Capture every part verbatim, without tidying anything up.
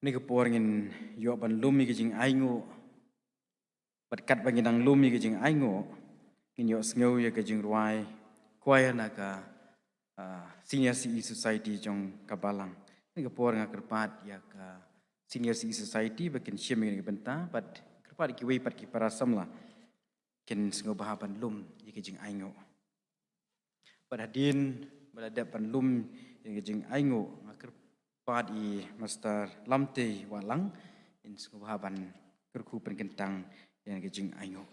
Kane ka por ngin ïoh ban lum ïa ka jingainguh. Bad katba ngin dang lum ïa ka jingainguh, ngin ïohsngew ïa ka jingrwai choir na ka, ah, Senior C E Society jong ka Balang. Kane ka por nga kyrpad ïa ka Senior C E Society ba kin shim ïa kane ka bynta, bad kyrpad ïa kiwei pat ki para samla kin sngewbha ban lum ïa ka jingainguh. Bad hadien ba la dep ban lum ïa ka jingainguh, nga kyrpad ïa i Master Lamtei Wahlang, in sngewbha ban kyrkhu pynkyntang ïa ka jingainguh.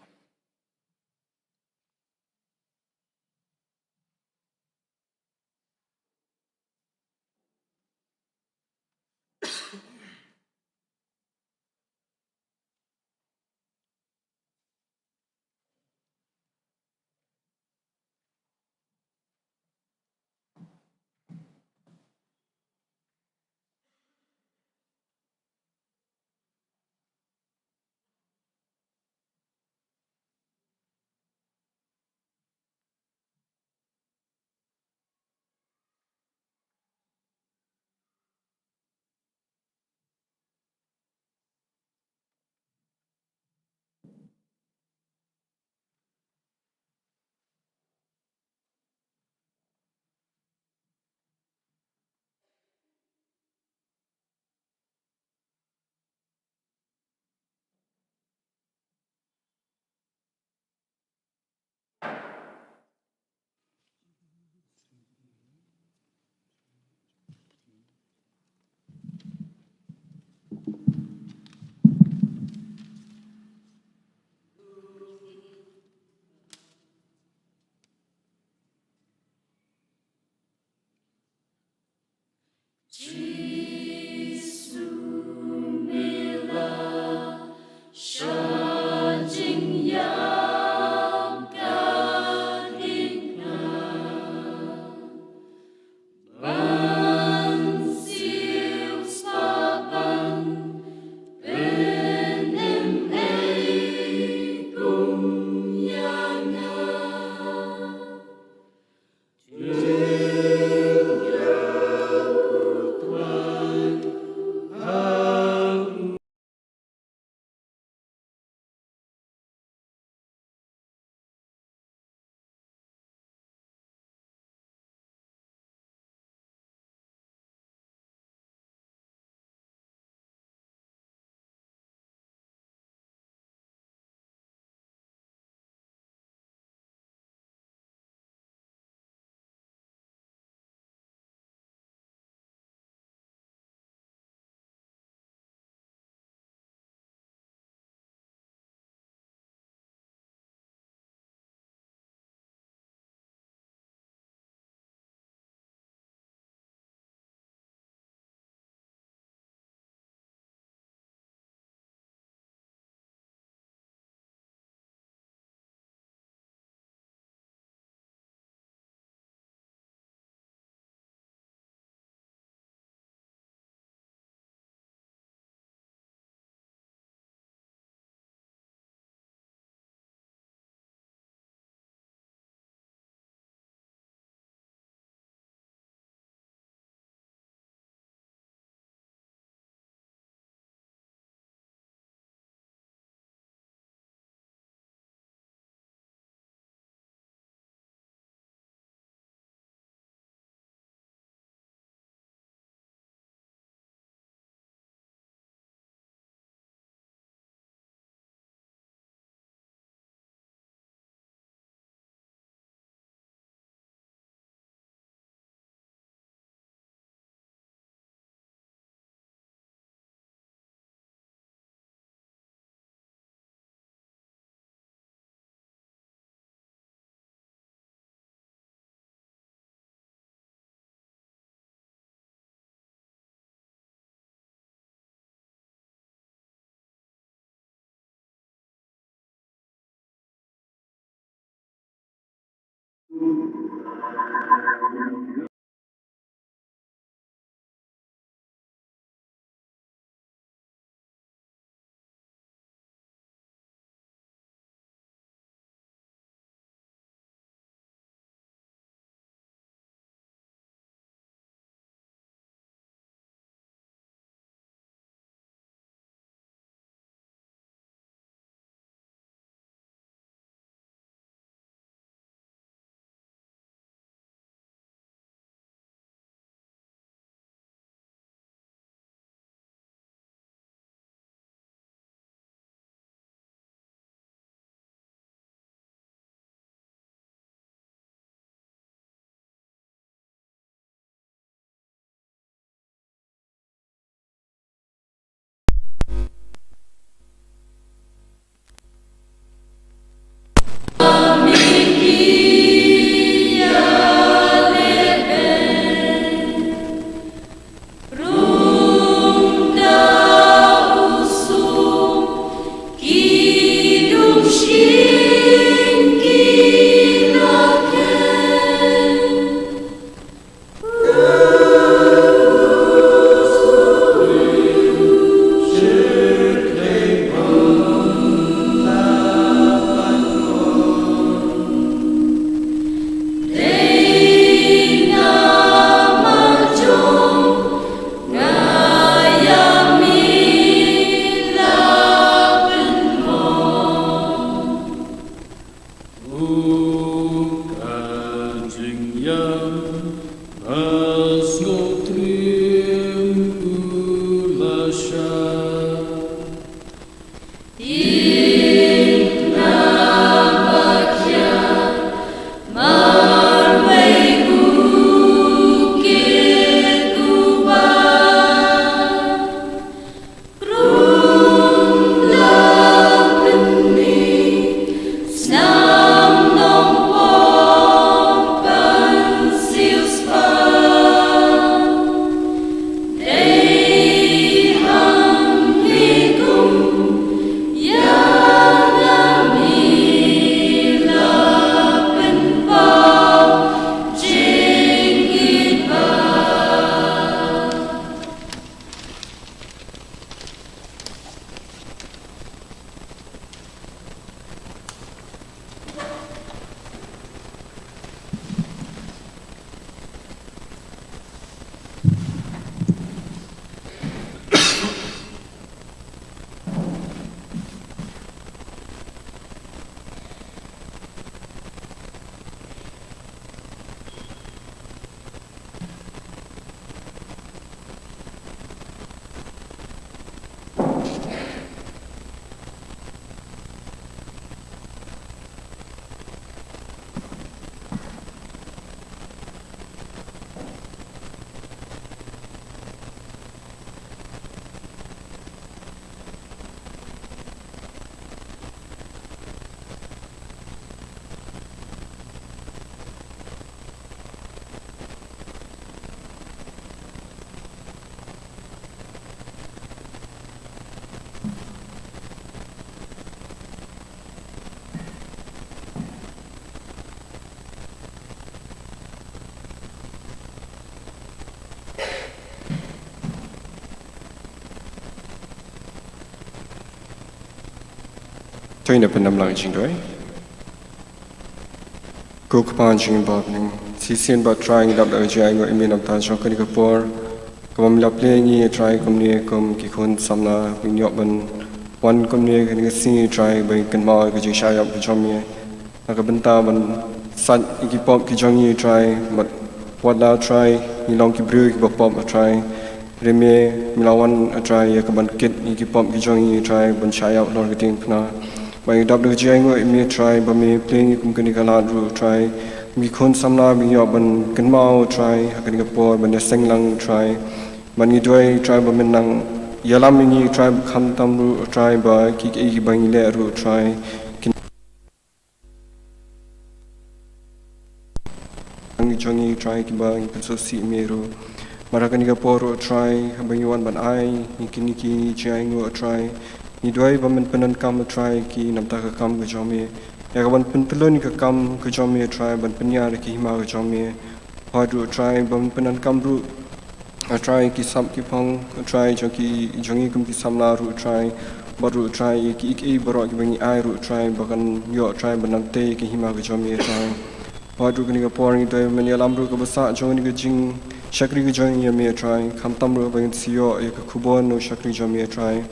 Ïa, a sngewtriem u la shah. To ngin ïa pyndem lang jingduwai. Ko Kpa jong ngi ba ha bneng, shisien bad Trai ngi dap da ka jingainguh ïa me namar jong kane ka por kaba me la plie ïa ngi Trai kumne kum ki khun samla, ba ngin ïoh ban wan kumne kane ka sngi Trai ba ngin kynmaw ïa ka jingshah ïap ka jong me. Na ka bynta ban sait ïa ki pop ki jong ngi Trai, bad wat la Trai ngi long ki briew kiba pop Trai. Hynrei me, me la wan Trai ïa ka ban kit ïa ki pop ki jong ngi Trai, ban shah ïap halor ka diengphna. Ba ngi dap da ka jingainguh ïa me Trai, ba me plie ïa ngi kum kane ka lad ruh Trai. Kum ki khun samla ba ngi ïoh ban kynmaw Trai, ha kane ka por ban ïaseng lang Trai. Ba ngi duwai Trai ba men nang ïalam ïa ngi Trai, ba khamtam ruh Trai ba ki, ki, kiba ngi leh ruh Trai. Kin ngi jong ngi Trai kiba ngi pynsngewsih ïa me ruh. Namar ha kane ka por ruh Trai, haba ngi wan ban ai ïa kine ki jingainguh Trai, ngi duwai ba men pyndonkam Trai ki namar ka kam ka jong me. Ïa ka ban pyntylun ka kam ka jong me Trai, ban pynïar ïa ka hima ka jong me. Hooid ruh Trai, ba men pyndonkam ruh A Trai ki sap ki phong, A Trai jong ki, jong ngi kum ki samla ruh Trai. Bad ruh Trai ïa ki, ïa ki baroh kiba ngi ai ruh Trai, ba kan ïoh Trai ban nang tei ïa ka hima ka jong me Trai. Bad ruh kane ka por ngi duwai ba men ïalam ruh kaba sah jong kane ka jingshakri ka jong ngi ïa me Trai. Khamtam ruh ba ngin sa ïoh ïa ka khubor na u shakri jong me Trai.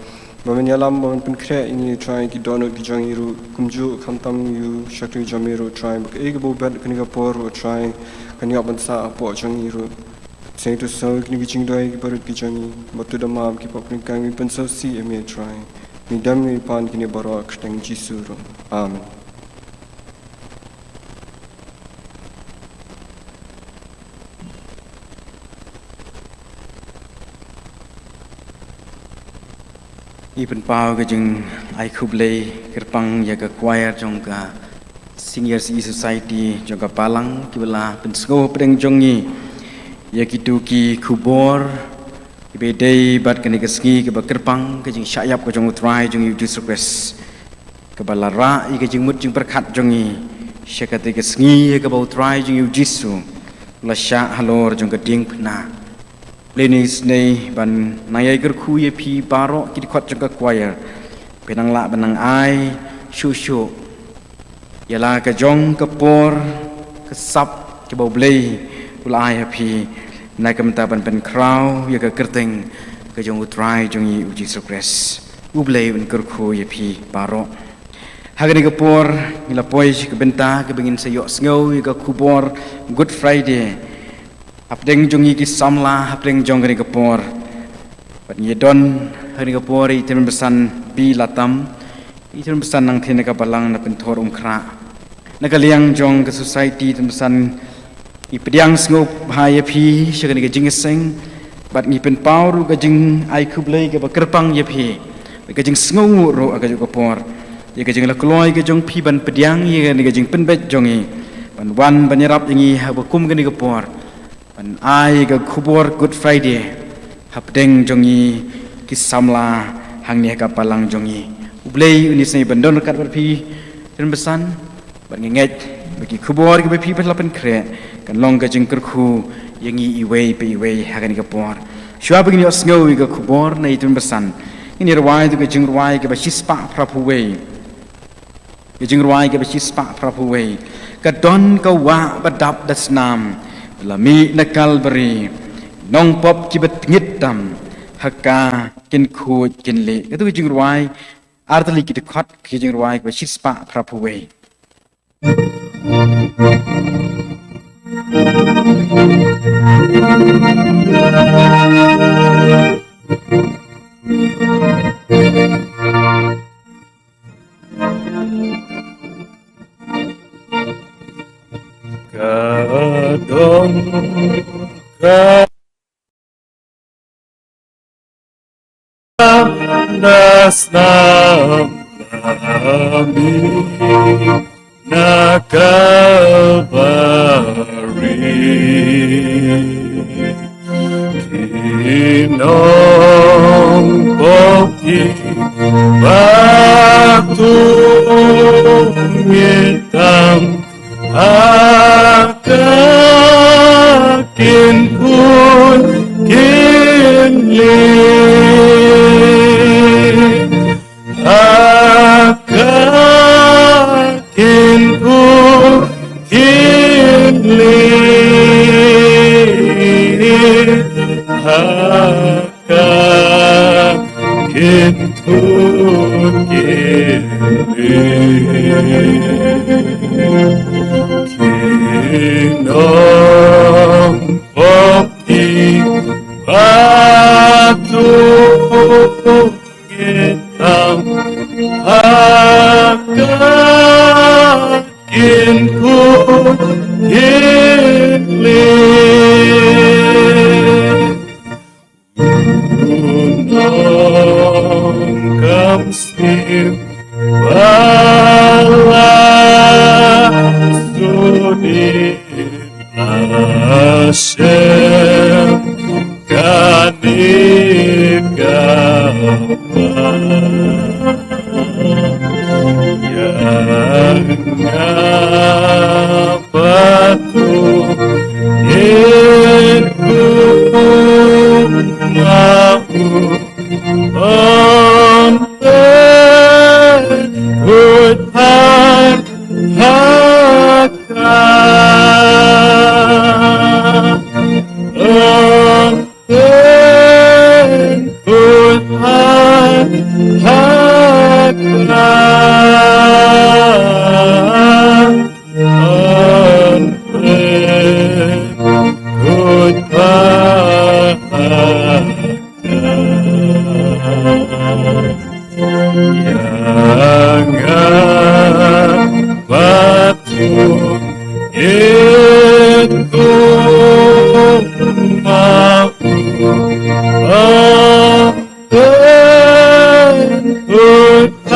Ba men ïalam ba men pynkhreh ïa ngi Trai, ki dohnud ki jong ngi ruh kumjuh khamtam ïa u shakri jong me ruh Trai. Ba kaei kaba u bet kane ka por ruh Trai, kan ïoh ban sah hapoh jong ngi ruh. Sngewthuh sa ïa kine ki jingduwai ki barit ki jong ngi, bad to da map ki pop ki jingkang, ngi pynsngewsih ïa me Trai. Ngi dem ngi pan kine baroh ha ka kyrteng Jisu ruh. Amen. Ngi pynpaw ka jingai khublei kyrpang ïa ka choir jong ka Senior C E Society jong ka Balang, kiba la pynsngew hapdeng jong ngi ïa kito ki khubor kiba ïadei bad kane ka sngi kaba kyrpang, ka jingshah ïap ka jong U Trai jong ngi U Jisu Khrist, kaba la rah ïa ka jingmut jingpyrkhat jong ngi sha kata ka sngi ïa kaba U Trai jong ngi U Jisu u la shah halor jong ka diengphna. Lane isynei ban nang ïai kyrkhu ïa phi baroh ki dkhot jong ka choir. Phi nang lah ban nang ai shuh shuh ïa la ka jong ka por ka sap kaba U Blei u la ai ha phi, na ka bynta ban pynkhraw ïa ka kyrteng ka jong U Trai jong ngi U Jisu Khrist. U Blei un kyrkhu ïa phi baroh. Ha kane ka por ngi la poi sha ka bynta kaba ngin sa ïohsngew ïa ka khubor Good Friday hapdeng jong ngi ki samla hapdeng jong kane ka por. Bad ngi don ha kane ka por i Tymmen Basan B. Latam, i Tymmen Basan nangtei na ka Balang na Pynthorumkhrah. Na ka liang jong ka society Tymmen Basan ngi pdiang sngewbha ïa phi sha kane ka jingïaseng bad ngi pynpaw ruh ka jingai khublei kaba kyrpang ïa phi, ka jingsngewnguh ruh ha kajuh ka por ïa ka jinglakloi ka jong phi ban pdiang ïa kane ka jingpynbeit jong ngi ban wan ban ïarap ïa ngi haba kum kane ka por ban ai ka khubor Good Friday hapdeng jong ngi ki samla hangne ha ka Balang jong ngi. U Blei un ïasnoh ban don ryngkat bad phi Tymmen Basan. Bad ngi ngeit ba ki khubor kiba phi ba la pynkhreh kan long ka jingkyrkhu ïa ngi iwei pa iwei ha kane ka por. Shuwa ba ngin ïohsngew ïa ka khubor na i Tymmen Basan, ngin ïa rwai da ka jingrwai kaba shispah phraphew wei. Ka jingrwai kaba shispah phraphew wei. Ka don ka wah ba dap da snam la mih na Kalbari, nongpop kiba tngit tam ha ka kin khuid kin lieh. Katu ka jingrwai, artylli ki dkhot, ka jingrwai kaba shispah phraphew wei. Ka don ka da snam la mih na Kalbari. Ki nongpop kiba tngit tam ha ka kin khuid kin lieh. Ha ka kin khuid kin lieh. Ha ka kin khuid kin lieh. Ki nongpop kiba tngit tam ha ka kin khuid kin lieh. U nongkam sniew ba la sudip Hashem kane ka ba ïa nga patut ngin kumno ban pynkuid ha ka. Ïa nga patut ngin kumno ban pynkuid ha ka.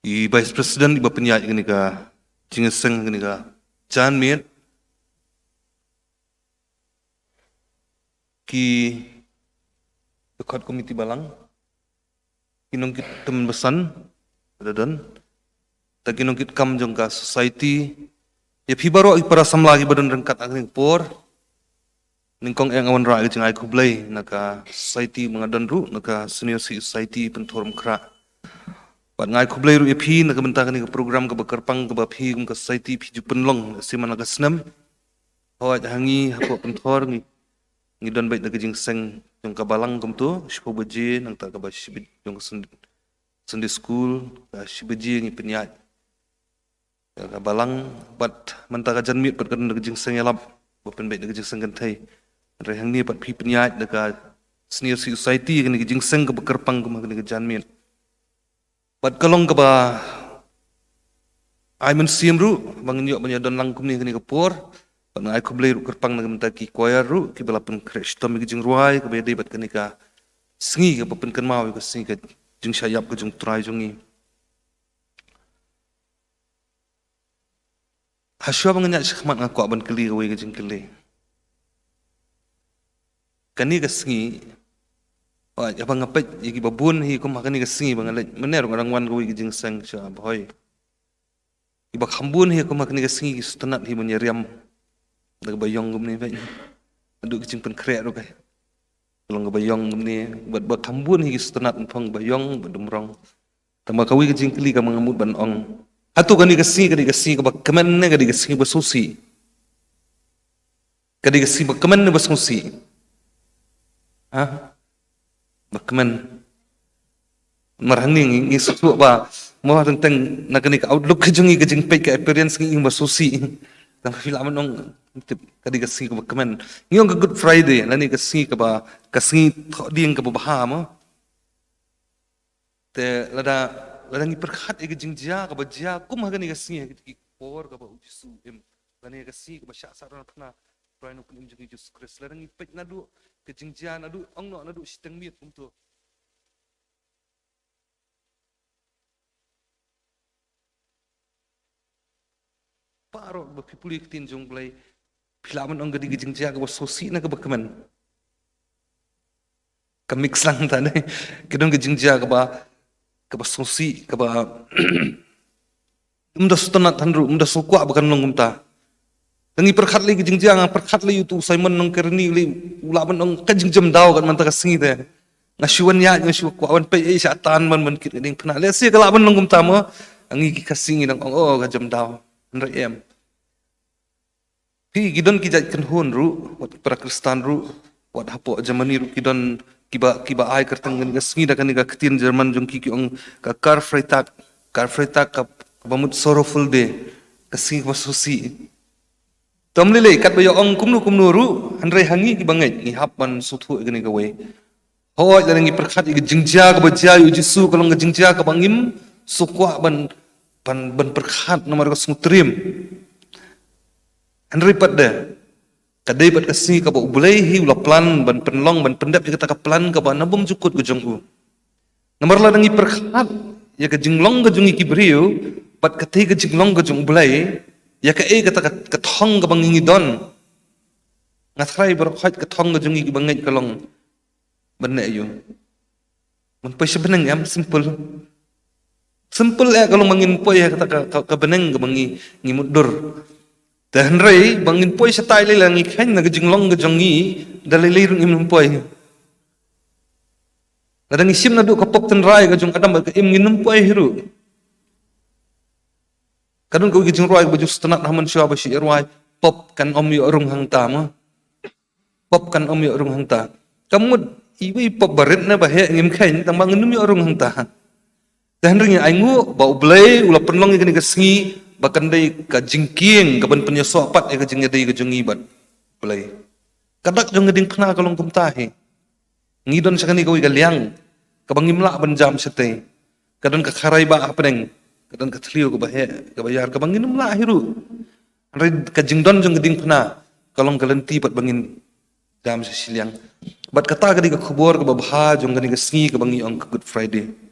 I Vice President iba pynïaid kane ka jingïaseng kane ka janmiet, ki dkhot komiti balang, ki nongkit tymmen basan, da don, da ki nongkit kam jong ka society, ïa phi baroh ki para samla kiba don ryngkat ha kane ka por. Nyngkong eh nga wanrah ka jingai khublei na ka society ba nga don ruh, na ka Senior City Society Pynthorumkhrah. Bad nga ai khublei ruh ïa phi na ka bynta kane ka program kaba kyrpang kaba phi kum ka society phi ju pynlong ïa shi man la ka snem. Hooid, ha ngi hapoh Pynthor ngi, ngi don beit na ka jingseng jong ka balang kumto, shiphew baje, nangta kaba shi baje jong ka Sun-, Sunday school, ka shi baje ngi pynïaid ïa ka balang, bad mynta ka janmiet pat ka don ka jingseng ïalap ba pynbeit na ka jingseng kynthei. Hynrei hangne pat phi pynïaid na ka Senior City Society kane ka jingseng kaba kyrpang kum ha kane ka janmiet. Bad ka long kaba ai mynsiem ruh ba ngin ïoh ban ïadon lang kumne ha kane ka por. Bad nga ai khublei ruh kyrpang na ka bynta ki choir ruh kiba la pynkhreh shitom ïa ka jingrwai kaba ïadei bad kane ka sngi kaba pynkynmaw ïa ka sngi ka jingshah ïap ka jong U Trai jong ngi. Hashwa ba ngan ïaid shakhmat nga kwah ban kylli kawei ka jingkylli. Kane ka sngi, hooid, haba nga peit ïa kiba bun hi kum ha kane ka sngi ba nga leit mynne ruh nga dang wan kawei ka jingseng sha Bhoi. Kiba kham bun hi kum ha kane ka sngi ki sngewtynnat hi ban ïariam da kaba ïong kumne, peit. Naduh ka jingpynkhreh ruh ka long kaba ïong kumne, bad ba kham bun hi ki sngewtynnat ban phong ba ïong ba dum rong. Tangba kawei ka jingkylli kaba nga mut ban ong, hato kane ka sngi ka dei ka sngi kaba kmen ne ka dei ka sngi ba sngewsih? Ka dei ka sngi ba kmen ne ba sngewsih? Ha? Ba kmen. Namar hangne ngi, ngi sngewthuh ba mo teng teng na kane ka outlook ka jong ngi, ka jingpeit, ka appearance ngi ong ba sngewsih. Tangba phi lah ban ong, tip, ka dei ka sngi kaba kmen. Ngi ong ka Good Friday lane ka sngi kaba, ka sngi thohdieng kaba bha mo. Te lada, lada ngi pyrkhat ïa ka jingjia kaba jia kum ha kane ka sngi ha ki por kaba U Jisu im, lane ka sngi kaba shah sahruna U Trai Nongpynim jong ngi Jisu Khrist, lada ngi peit naduh ka jingjia, naduh ong noh naduh shiteng miet kumto. Baroh ba phi pule ïa ka ktien jong U Blei, phi lah ban ong ka dei ka jingjia kaba sngewsih ne kaba kmen? Ka mix lang ta ne. Ka don ka jingjia kaba, kaba sngewsih, kaba ym da sngewtynnat than ruh, ym da sngewkwah ba kan long kumta. Te ngi pyrkhat lei ka jingjia, nga pyrkhat lei ïa uto u Simon Nongkyrni lei, u lah ban ong ka jingjemdaw kat mynta ka sngi te. Nga shu wan ïaid, nga shu kwah wan peit, eh, shah tan ban, ban kit ka diengphna. Lehse ka lah ban long kumta mo. Ngi ki Khasi ngi dang ong, oh, ka jemdaw. Hynrei em. Phi, ki don ki jait kynhun ruh, wat para Khristan ruh, wat hapoh Germany ruh ki don kiba, kiba ai kyrteng kane ka sngi da kane ka ktien German jong ki, ki ong ka Karfreitag, Karfreitag ka, kaba mut sorrowful day, ka sngi kaba sngewsih. Te ym lei lei katba ïa ong kumno kumno ruh, hynrei ha ngi kiba ngeit ngi hap ban sngewthuh ïa kane kawei. Hooid, lada ngi pyrkhat ïa ka jingjia kaba jia ïa U Jisu ka long ka jingjia kaba ngim sngewkwah ban, ban, ban pyrkhat namar ka sngewtriem. Hynrei pat de, ka dei pat ka sngi kaba U Blei hi u la plan ban pynlong, ban pyndep ïa kata ka plan kaba na bymjukut ka jong u. Namar lada ngi pyrkhat ïa ka jinglong ka jong ngi ki briew bad katei ka jinglong ka jong U Blei, ïa kaei kata ka, ka thong kaba ngi ngi don. Nga tharai baroh khoit ka thong ka jong ngi kiba ngeit ka long ban leh aïu? Ban poi sha bneng, em, simple. Simple eh ka long ba ngin poi ha kata ka, ka, ka bneng kaba ngi, ngi mutdur. Te hynrei ba ngin poi shatai lei, lada ngi kheiñ na ka jinglong ka jong ngi, da lei lei ruh ngim poi. Lada ngi shim naduh ka pop tynrai ka jong Adam bad ka Im, ngin ym poi hi ruh. Ka don kawei ka jingrwai kaba ju sngewtynnat ha mynshuwa ba shu ïa rwai, pop kan ym ïoh rung hangta mo. Pop kan ym ïoh rung hangta. Ka mut iwei pop ba rit ne ba heh ngim kheiñ, tangba ngin ym ïoh rung hangta. Te hynrei ngi ainguh ba U Blei u la pynlong ïa kane ka sngi ba kan dei ka jingkieng kaban pynïasoh pat ïa ka jingïadei ka jong ngi bad U Blei. Ka dak jong ka diengphna ka long kumta hi. Ngi don sha kane kawei ka liang kaba ngim lah ban jam shatei. Ka don ka kharai ba hapdeng, ka don ka thliew kaba heh, kaba ïar, kaba ngin ym lah hi ruh. Hynrei ka jingdon jong ka diengphna ka long ka lynti pat ba ngin jam sha shiliang. Bad kata ka dei ka khubor kaba bha jong kane ka sngi kaba ngi ong ka Good Friday.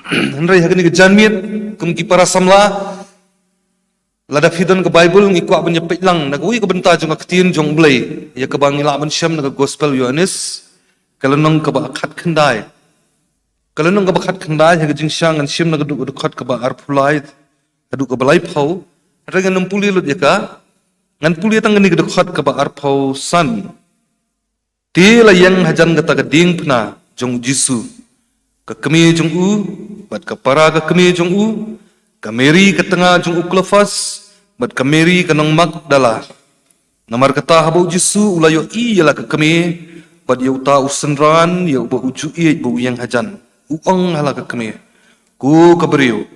Hynrei ha kane ka janmiet, kum ki para samla, lada phi don ka Baibl, ngi kwah ban ïa peit lang na kawei ka bynta jong ka ktien jong U Blei, ïa kaba ngi lah ban shem na ka Gospel Ïoannis, ka lynnong kaba khatkhyndai. Ka lynnong kaba khatkhyndai, ha ka jingshang ngan shem na ka dkhot kaba arphew lai haduh kaba laiphew. Hynrei ngan ym pule lut ïa ka. Ngan pule tang kane ka dkhot kaba arphew san. Te la ïeng hajan kata ka diengphna jong u Jisu, ka kmie jong u, bad ka para ka kmie jong u, ka Mary ka tnga jong u Klopas, bad ka Mary ka nong Magdala. Namar kata haba u Jisu u la ïohi ïa la ka kmie bad ïa uta u synran ïa uba u ju ïeit ba u ïeng hajan, u ong ha la ka kmie, "Ko ka briew,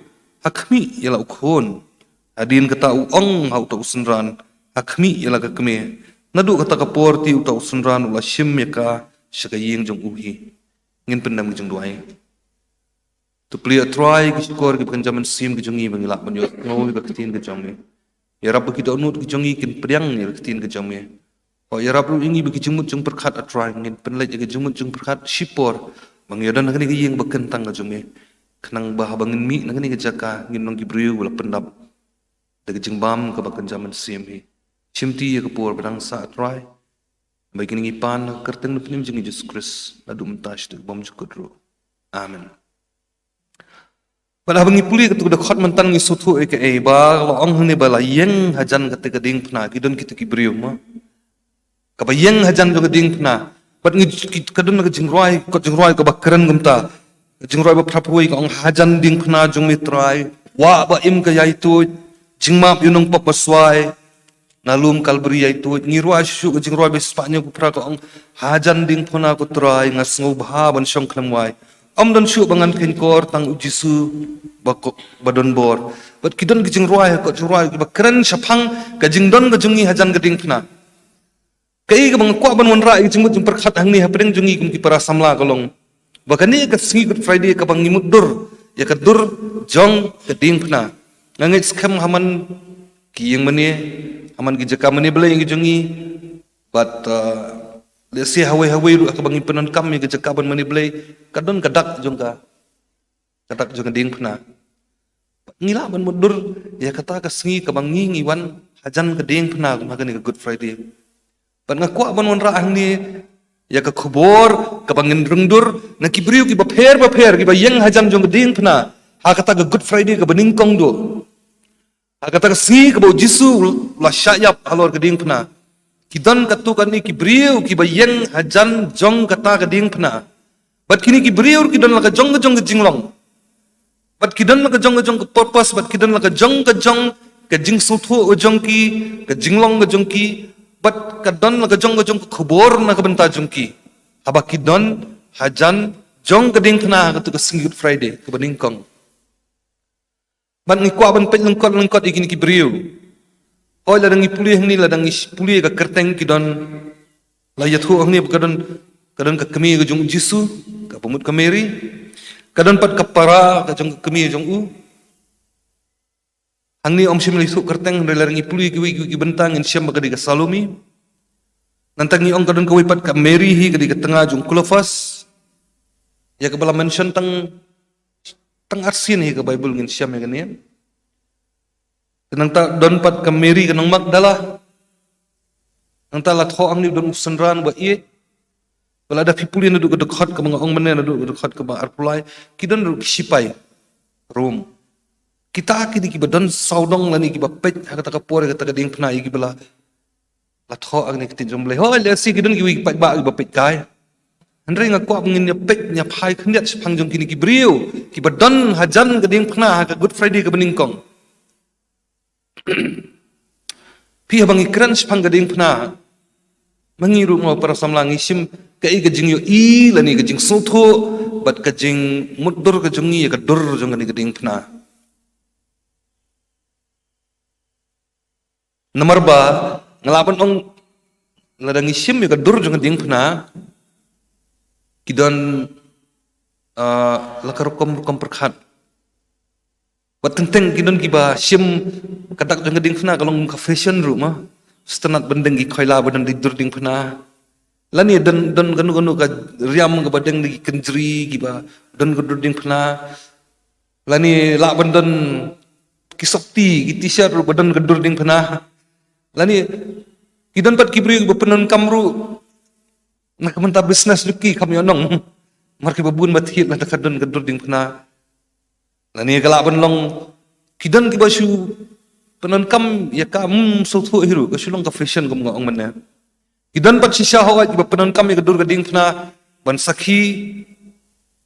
ha khmih ïa la u khun." Hadien kata u ong ha uta u synran, "Ha khmih ïa la ka kmie." Naduh kata ka por te uta u synran u la shim ïa ka sha ka ïing jong u hi. Ngin pyndem ka jingduwai. To plie, A Trai, ki shkor kiba kynja mynsiem ki jong ngi ba ngi lah ban ïohsngew ïa ka ktien ka jong me. Ïarap ba ki dohnud ki jong ngi kin pdiang ïa ka ktien ka jong me. Hooid, ïarap ruh ïa ngi ba ki jingmut jingpyrkhat, A Trai, ngin pynleit ïa ka jingmut jingpyrkhat shipor ba ngi ïadon ha kane ka ïing ba kyntang ka jong me, khnang ba haba ngin mih na kane ka jaka ngin long ki briew ba la pyndap da ka jingbam kaba kynja mynsiem hi. Shimti ïa ka por ba dang sah, A Trai, ba kine ngi pan ha ka kyrteng na pynïap jong ngi Jisu Khrist, naduh mynta shaduh ka bymjukut ruh. Amen. Bad haba ngi pule katu ka dkhot mynta ngi sngewthuh ïa kaei ba la ong hangne ba la ïeng hajan kata ka diengphna, ki don kita ki briew ma kaba ïeng hajan jong ka diengphna. Bad ngi ki, ka don ka jingrwai, ka jingrwai kaba kren kumta. Ka jingrwai ba phra phew wei ka ong, "Hajan diengphna jong me Trai, wah ba im ka ïaituid, jingmap ïa u nongpop ba swai, na lum Kalbari ïaituid." Ngi rwai shuh ka jingrwai ba spah hynñiew phew phra ka ong, "Hajan diengphna ko Trai, nga sngewbha ban shong khlem wai. Ym don shuh ba ngan kheiñkor, tang u Jisu ba ko, ba don bor." Bad ki don ki jingrwai, ka jingrwai kiba kren shaphang ka jingdon ka jong ngi hajan ka diengphna. Kaei kaba nga kwah ban wanrah ïa ka jingmut jingpyrkhat hangne hapdeng jong ngi kum ki para samla ka long ba kane ka sngi Good Friday kaba ngi mutdur ïa ka dur jong ka diengphna. Nga ngeit skhem ha man ki ïing mane, ha man ki jaka mane Blei ïa ngi jong ngi. Bad, uh, lehse hawei hawei ruh kaba ngi pyndonkam ïa ka jaka ban mane Blei, ka don ka dak jong ka, ka dak jong ka diengphna. Ngi lah ban mutdur ïa kata ka sngi kaba ngi ngi wan hajan ka diengphna kum ha kane ka Good Friday. Bad nga kwah ban wanrah hangne ïa ka khubor kaba ngin rung dur na ki briew kiba pher ba pher kiba ïeng hajan jong ka diengphna ha kata ka Good Friday kaba nyngkong duh. Ha kata ka sngi kaba u Jisu u la shah ïap halor ka diengphna, ki don katto katne ki briew kiba ïeng hajan jong kata ka diengphna. Bad kine ki briew ki don la ka jong ka jong ka jinglong. Bad ki don la ka jong ka jong ka purpose, bad ki don la ka jong ka jong ka jingsngewthuh ka jong ki, ka jinglong ka jong ki, bad ka don la ka jong ka jong ka khubor na ka bynta jong ki, haba ki don hajan jong ka diengphna ha katu ka sngi Good Friday kaba nyngkong. Bad ngi kwah ban peit lyngkot lyngkot ïa kine ki briew. Hooid, lada ngi pule hangne, lada ngi pule ka kyrteng ki don, la ïathuh hangne ba ka don, ka don ka kmie ka jong u Jisu, kaba mut ka Mary. Ka don pat ka para ka jong ka kmie jong u. Hangne ym shym la ïathuh kyrteng, hynrei lada ngi pule kiwei kiwei ki bynta ngin shem ba ka dei ka Salome. Nangta ngi ong ka don kawei pat ka Mary hi, ka dei ka tnga jong u Klopas, ïa kaba la mention tang tang arsien hi ka Baibl ngin shem ïa kane. Nangta don pat ka Mary ka nong Magdala. Nangta la thoh hangne don u synran ba ïeit. Ba lada phi pule naduh ka dkhot kaba nga ong mynne, naduh ka dkhot kaba arphew lai, ki don ruh ki sipai Rom. Kita ki dei kiba don sawdong lane kiba peit ha kata ka por, ha kata ka diengphna, ïa kiba la la thoh ha kane ka ktien jong U Blei. Hooid, lehse ki don kiwei ki paidbah kiba peit kai. Hynrei nga kwah ba ngin ïa peit, ïa phai khyndiat shaphang jong kine ki briew kiba don hajan ka diengphna ha ka Good Friday kaba nyngkong. Phi, haba ngi kren shaphang ka diengphna, ma ngi ruh mo para samla ngi shim kaei ka jingïohi lane ka jingsngewthuh bad ka jingmutdur ka jong ngi ïa ka dur jong kane ka diengphna. Namar ba nga lah ban ong, lada ngi shim ïa ka dur jong ka diengphna, ki don, ah, la ka rukom rukom pyrkhat. Bad teng teng ki don kiba shim ka dak jong ka diengphna ka long ka fashion ruh ma. Sngewtynnat ban deng ki khoila ba don da ki dur diengphna. Lane don, don kano kano ka riam kaba deng da ki kynjri kiba don ka dur diengphna. Lane lah ban don ki sopti, ki t-shirt ruh ba don ka dur diengphna. Lane ki don pat ki briew ba pyndonkam ruh na ka bynta business ruh ki, kam ïohnong. Namar kiba bun ba thied lada ka don ka dur diengphna. Lane ka lah ban long ki don kiba shu pyndonkam ïa ka, ym sngewthuh hi ruh, ka shu long ka fashion kum nga ong mynne. Ki don pat shisha hooid kiba pyndonkam ïa ka dur ka diengphna ban sakhi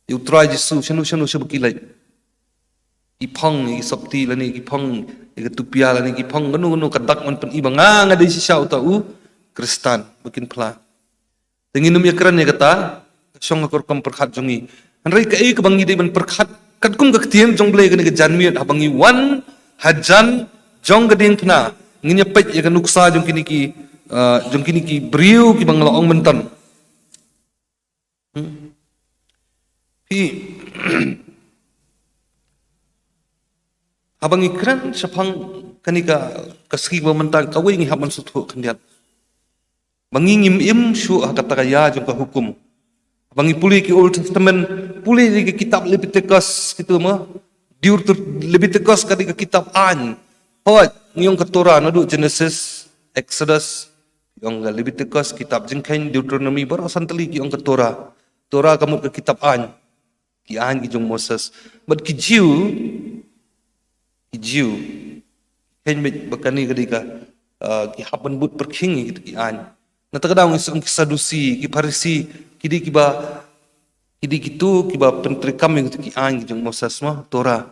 ïa u Trai Jisu shano shano shaba ki leit. Ki phong ïa ki sopti lane ki phong ïa ka tupia lane ki phong kano kano ka dak ban pyni ba nga nga dei shisha uta u Khristan ba kin phla. Te ngin ym ïakren ïa kata, ka shong ha ka rukom pyrkhat jong ngi. Hynrei kaei kaba ngi dei ban pyrkhat, katkum ka ktien jong U Blei kane ka janmiet, haba ngi wan hajan jong ka diengphna, ngin ïa peit ïa ka nuksa jong kine ki, ah, jong kine ki briew kiba nga la ong mynta. Hmm. Phi, haba ngi kren shaphang kane ka, ka sngi ba mynta, kawei ngi hap ban sngewthuh khyndiat. Ba ngi ngim im shuh ha kata ka ïa jong ka hukum. Ba ngi pule ki Old Testament, pule ïa ka kitab Leviticus, kito mo. Deuter-, Leviticus ka dei ka kitab aiñ. Hooid, ngi ong ka Torah, naduh Genesis, Exodus, ngi ong ka Leviticus, kitab Jingkheiñ, Deuteronomy, baroh san tylli ki ong ka Torah. Torah ka mut ka kitab aiñ. Ki aiñ ki jong Moses. Bad ki Jiw, ki Jiw, kheiñ beit ba kane ka dei ka, ah, ki hap ban bud pyrkhing ïa kita ki aiñ. Nangta ka daw ngi sngew ki Sadusi, ki Pharisi, ki dei kiba, ki dei kito kiba pyntreikam ïa kita ki aiñ ki jong Moses mo, Torah.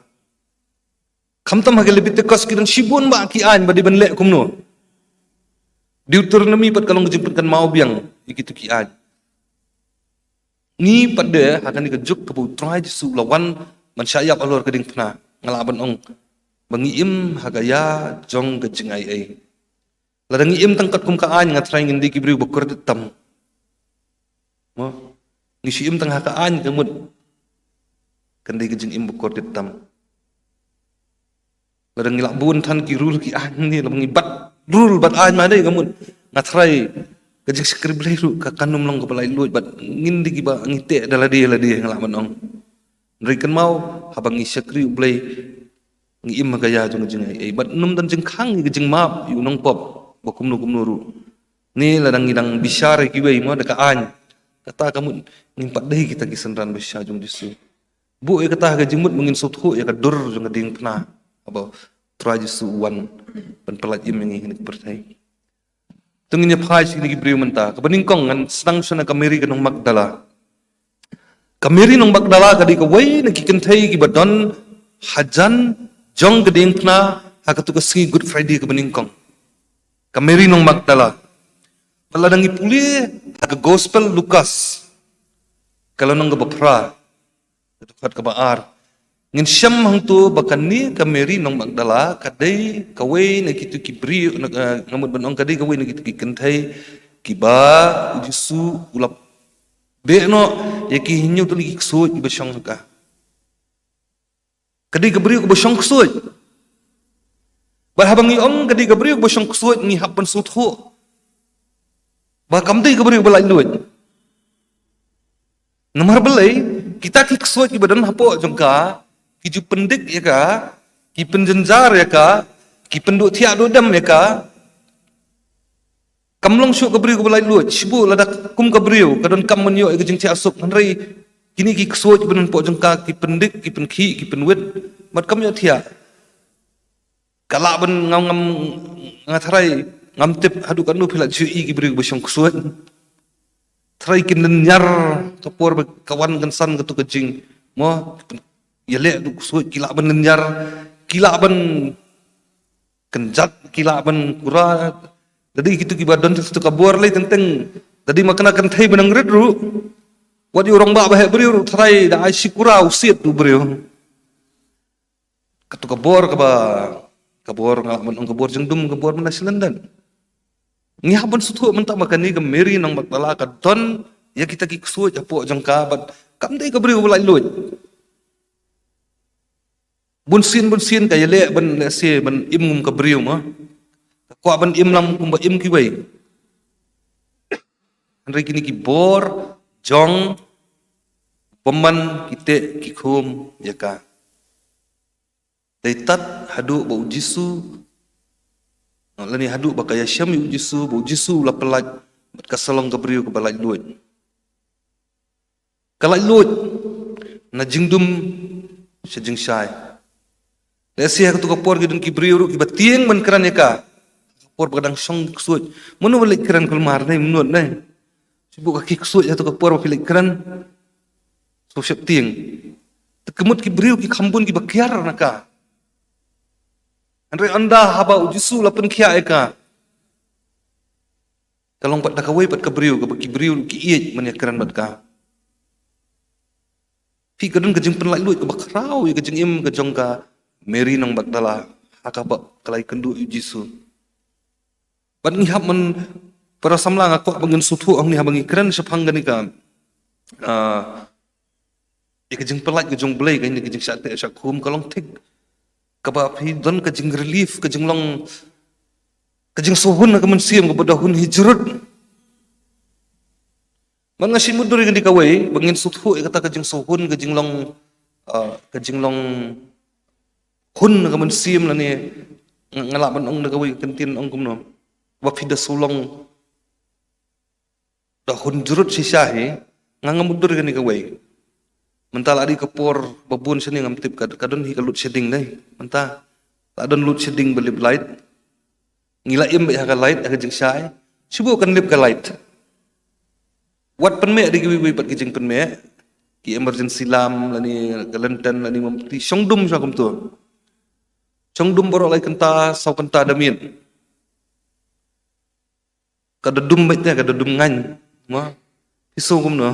Khamtam ha ka Leviticus ki don shibun bah ki aiñ ba dei ban leh kumno. Deuteronomy pat ka long ka jingpynkynmaw biang ïa kito ki aiñ. Ngi pat de ha kane ka juk kaba U Trai Jisu u la wan ban shah ïap halor ka diengphna, nga lah ban ong ba ngi im ha ka ïa jong ka jingaiei. Lada ngi im tang katkum ka aiñ, nga tharai ngin dei ki briew ba kordit tam. Mo? Ngi shu im tang ha ka aiñ ka mut kan dei ka jingim ba kordit tam. Lada ngi lah bun than ki rule ki aiñ ne, lada ngi bat rule bat aiñ ma dei ka mut, nga tharai ka jingshakri Blei ruh ka, kan ym long kaba laitluid, bad ngin dei kiba ngi teh da lade lade, nga lah ban ong. Hynrei kynmaw, haba ngi shakri U Blei, ngi im ha ka ïa jong ka jingaiei, bad ym don jingkhang ïa ka jingmap ïa u nongpop ba kumno kumno ruh. Ne lada ngi dang bishar ïa kiwei mo da ka aiñ, kata ka mut ngim pat dei kita ki synran ba shisha jong U Jisu. Buh ïa kata ha ka jingmut ba ngin sngewthuh ïa ka dur jong ka diengphna haba U Trai Jisu u wan ban pyllait im ïa ngi ha kane ka pyrthei. To ngin ïa phai sha kine ki briew mynta. Kaba nyngkong ngan sdang sha na ka Mary ka nong Magdala. Ka Mary nong Magdala ka dei kawei na ki kynthei kiba don hajan jong ka diengphna ha katu ka sngi Good Friday kaba nyngkong. Ka Mary nong Magdala. Bad lada ngi pule ha ka Gospel Lukas, ka lynnong kaba phra, ka dkhot kaba ar, ngin shem hangto ba kane ka Mary nong Magdala ka dei kawei na kitu ki briew, na, eh, nga mut ban ong ka dei kawei na kitu ki kynthei kiba U Jisu u la beh noh ïa ki hynñiew tylli ki ksuid kiba shong ha ka. Ka dei ka briew kaba shong ksuid. Bad haba ngi ong ka dei ka briew kaba shong ksuid, ngi hap ban sngewthuh ba kam dei ka briew ba laitluid. Namar balei? Kita ki ksuid kiba don hapoh jong ka, ki ju pyndik ïa ka, ki pynjynjar ïa ka, ki pynduh thiah duh dem ïa ka. Kam long shuh ka briew kaba laitluid, shibun lada kum ka briew ka donkam ban ïoh ïa ka jingthiah suk, hynrei kine ki ksuid kiba don hapoh jong ka ki pyndik, ki pynkhih, ki pynwit, bad kam ïoh thiah. Ka lah ban ngam, ngam, nga tharai ngam tip haduh katno phi la ju ïohi ki briew ba shong ksuid. Tharai kin lynñiar ka por ba ka wan kan san katu ka jing, mo, ïaleh duh ksuid, ki lah ban lynñiar, ki lah ban kynjat, ki lah ban kura. Dei kitu kiba don tu ka bor lei teng teng. Dei ma kane ka kynthei ba nang rit ruh, wat ïa u rangbah ba heh briew ruh, tharai da ai shi kura u siat u briew. Katu ka bor kaba, ka bor nga lah ban ong ka bor jingdum, ka bor mynta shi lyndet. Ngi hap ban sngewthuh mynta ba kane ka Mary nong Magdala ka don ïa kita ki ksuid hapoh jong ka, bad kam dei ka briew ba laitluid. Bunsien bunsien ka ïaleh ban lehse ban im kum ka briew mo. Ka kwah ban im lang kumba im kiwei. Hynrei kine ki bor jong u bymman ki teh ki khum ïa ka. Dei tad haduh ba U Jisu, lane haduh ba ka ïashem ïa U Jisu, ba U Jisu u la pyllait, bad ka sa long ka briew kaba laitluid. Ka laitluid na jingdum sha jingshai. Lehse ha katu ka por ki don ki briew ruh kiba tieng ban kren ïa ka. Ka por ba ka dang shong ki ksuid. Mano ba leit kren kulmar ne mynno ne? Shu buh ka ki ksuid ha katu ka por ba phi leit kren. Shu sheptieng. Te ka mut ki briew ki kham bun kiba kiar na ka. Hynrei ynda haba u Jisu u la pynkhiah ïa ka, ka long pat da kawei pat ka briew, kaba ki briew ki ïeit ban ïa kren bad ka. Phi, ka don ka jingpynlait luid kaba khraw ïa ka jingim ka jong ka Mary nong Magdala ha kaba ka la ïakynduh ïa u Jisu. Bad ngi hap ban, para samla, nga kwah ba ngin sngewthuh hangne haba ngi kren shaphang kane ka, ah, ïa ka jingpynlait ka jong U Blei, kane ka jingshah teh shah khum, ka long thik kaba phi don ka jingrelief, ka jinglong, ka jingsngewhun ha ka mynsiem kaba da hun hi jrut. Man nga shu mutdur ïa kane kawei ba ngin sngewthuh ïa kata ka jingsngewhun, ka jinglong, ah, ka jinglong hun ha ka mynsiem lane, nga, nga lah ban ong da kawei ka ktien ong kumno, ba phi da shu long da hun jrut shisha hi, nga, nga mutdur ïa kane kawei. Mynta la dei ka por ba bun shane ngam tip ka, ka don hi ka load shedding dei. Mynta la don load shedding ba lip light. Ngi la im beit ha ka light, ha ka jingshai. Shu buh kan lip ka light. Wat pynmih da kiwei kiwei pat ki jingpynmih. Ki emergency lamp lane ka lantern lane mombati, shong dum sha kumto. Shong dum baroh lai kynta, saw kynta da miet. Ka da dum beit te, ka da dum ngaiñ. Mo. Phi sngew kumno?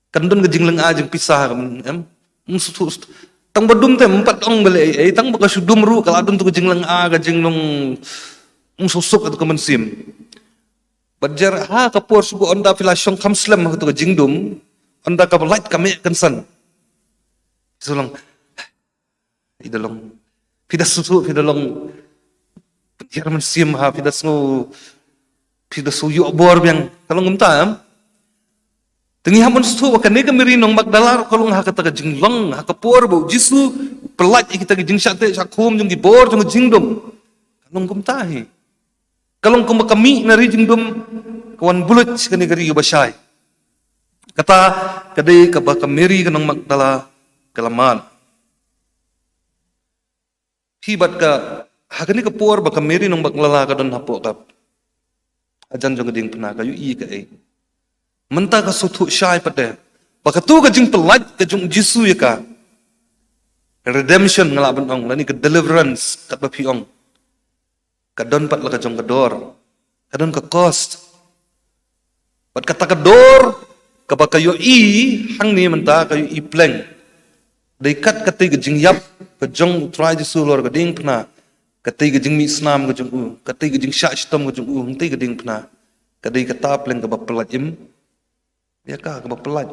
Kan don ka jinglynga jingpisa ka, em? Ym sngewthuh, tang ba dum te ym pat ong balei ei, ei, tang ba ka shu dum ruh ka la don tu ka jinglynga, ka jinglong, ym sngewsuk tu ka mynsiem. Bad jer ha ka por shu buh ynda phi la shong kham slem ha tu ka jingdum, ynda ka light ka mih kynsan. Shu long, phi da long, phi da sngewthuh, phi da long pynhiar mynsiem ha, phi da sngew, phi da sngew ïoh bor biang. Ka long kumta, em? Te ngi hap ban sngewthuh ba kane ka Mary nong Magdala ruh ka long ha kata ka jinglong, ha ka por ba u Jisu u pynlait ïa kita ki jingshah teh shah khum jong ki bor jong ka jingdum. Ka long kumta hi. Ka long kumba ka mih na ri jingdum, ka wan bulut sha kane ka ri ba shai. Kata ka dei kaba ka Mary ka nong Magdala ka la mad. Phi, bad ka, ha kane ka por ba ka Mary nong Magdala ka don hapoh ka hajan jong ka diengphna, ka ïohi kaei? Mynta ka sngewthuh shai pat de ba katu ka jingpynlait ka jong u Jisu ïa ka, redemption nga lah ban ong, lane ka deliverance katba phi ong, ka don pat la ka jong ka dor, ka don ka cost. Bad kata ka dor kaba ka ïohi hangne mynta, ka ïohi pleng. Dei kat katei ka jingïap ka jong u Trai Jisu halor ka diengphna, katei ka jingmih snam ka jong u, katei ka jingshah shitom ka jong u hangtei ka diengphna, ka dei kata pleng kaba pynlait im ïa ka, kaba pynlait.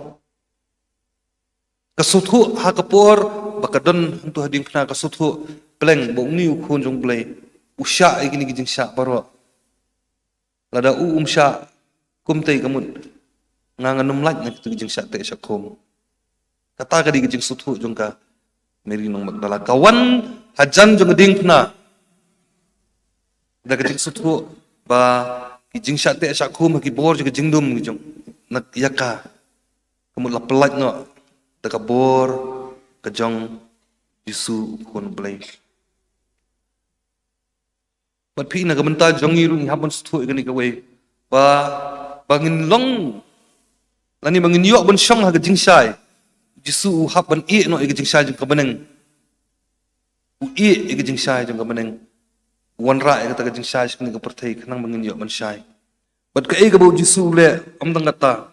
Ka sngewthuh ha ka por ba ka don hangtu ha diengphna, ka sngewthuh pleng ba une u Khun jong U Blei u shah ïa kine ki jingshah baroh. Lada u um shah kumtei, ka mut nga, ngan ym lait na kitu ki jingshah teh shah khum. Kata ka dei ka jingsngewthuh jong ka Mary nong Magdala. Ka wan hajan jong ka diengphna da ka jingsngewthuh ba ki jingshah teh shah khum ha ki bor jong ka jingdum ki jong, na ïa ka, ka mut la pynlait noh da ka bor ka jong Jisu u Khun U Blei. Bad phi, na ka bynta jong ngi ruh ngi hap ban sngewthuh ïa kane kawei, ba, ba ngin long lane ba ngin ïoh ban shong ha ka jingshai. Jisu u hap ban ïeh noh ïa ka jingshai jong ka bneng. U ïeh ïa ka jingshai jong ka bneng. U wanrah ïa kata ka jingshai sha kane ka pyrthei khnang ba ngin ïoh ban shai. Bad kaei kaba u Jisu u leh, ym tang kata,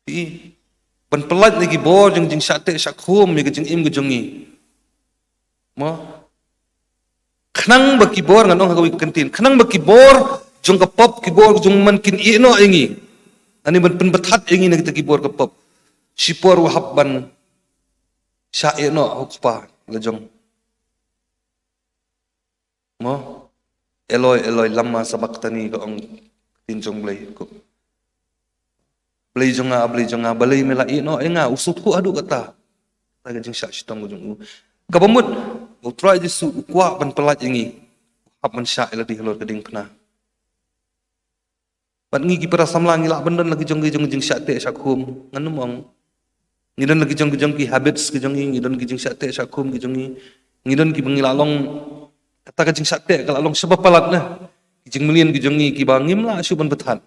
phi, ban pynlait na ki bor jong jingshah teh shah khum ïa ka jingim ka jong ngi. Mo? Khnang ba ki bor, ngan ong ha kawei ka kyntien, khnang ba ki bor jong ka pop, ki bor jong man kin ïeh noh ïa ngi, lane ban pynbthah ïa ngi na kita ki bor ka pop, shipor u hap ban shah ïeh noh ha u Kpa la jong. Mo? Eloi, Eloi, lama sabakhtani, ka ong ktien jong Blei, ko, Blei jong nga, Blei jong nga, balei me la ïeh noh ïa nga. U sngewthuh haduh kata, kata ka jingshah shitom ka jong u. Kaba mut u Trai Jisu u kwah ban pynlait ïa ngi, u hap ban shah ïa lade halor ka diengphna. Bad ngi ki para samla ngi lah ban don la ki jong ki jong jingshah teh shah khum, ngan ym ong. Ngi don la ki jong ki jong ki habits ki jong ngi, ngi don ki jingshah teh shah khum ki jong ngi. Ngi don kiba ngi la long, kata ka jingshah teh ka la long shaba palat na ki jingmlien ki jong ngi kiba ngim lah shuh ban pynthat.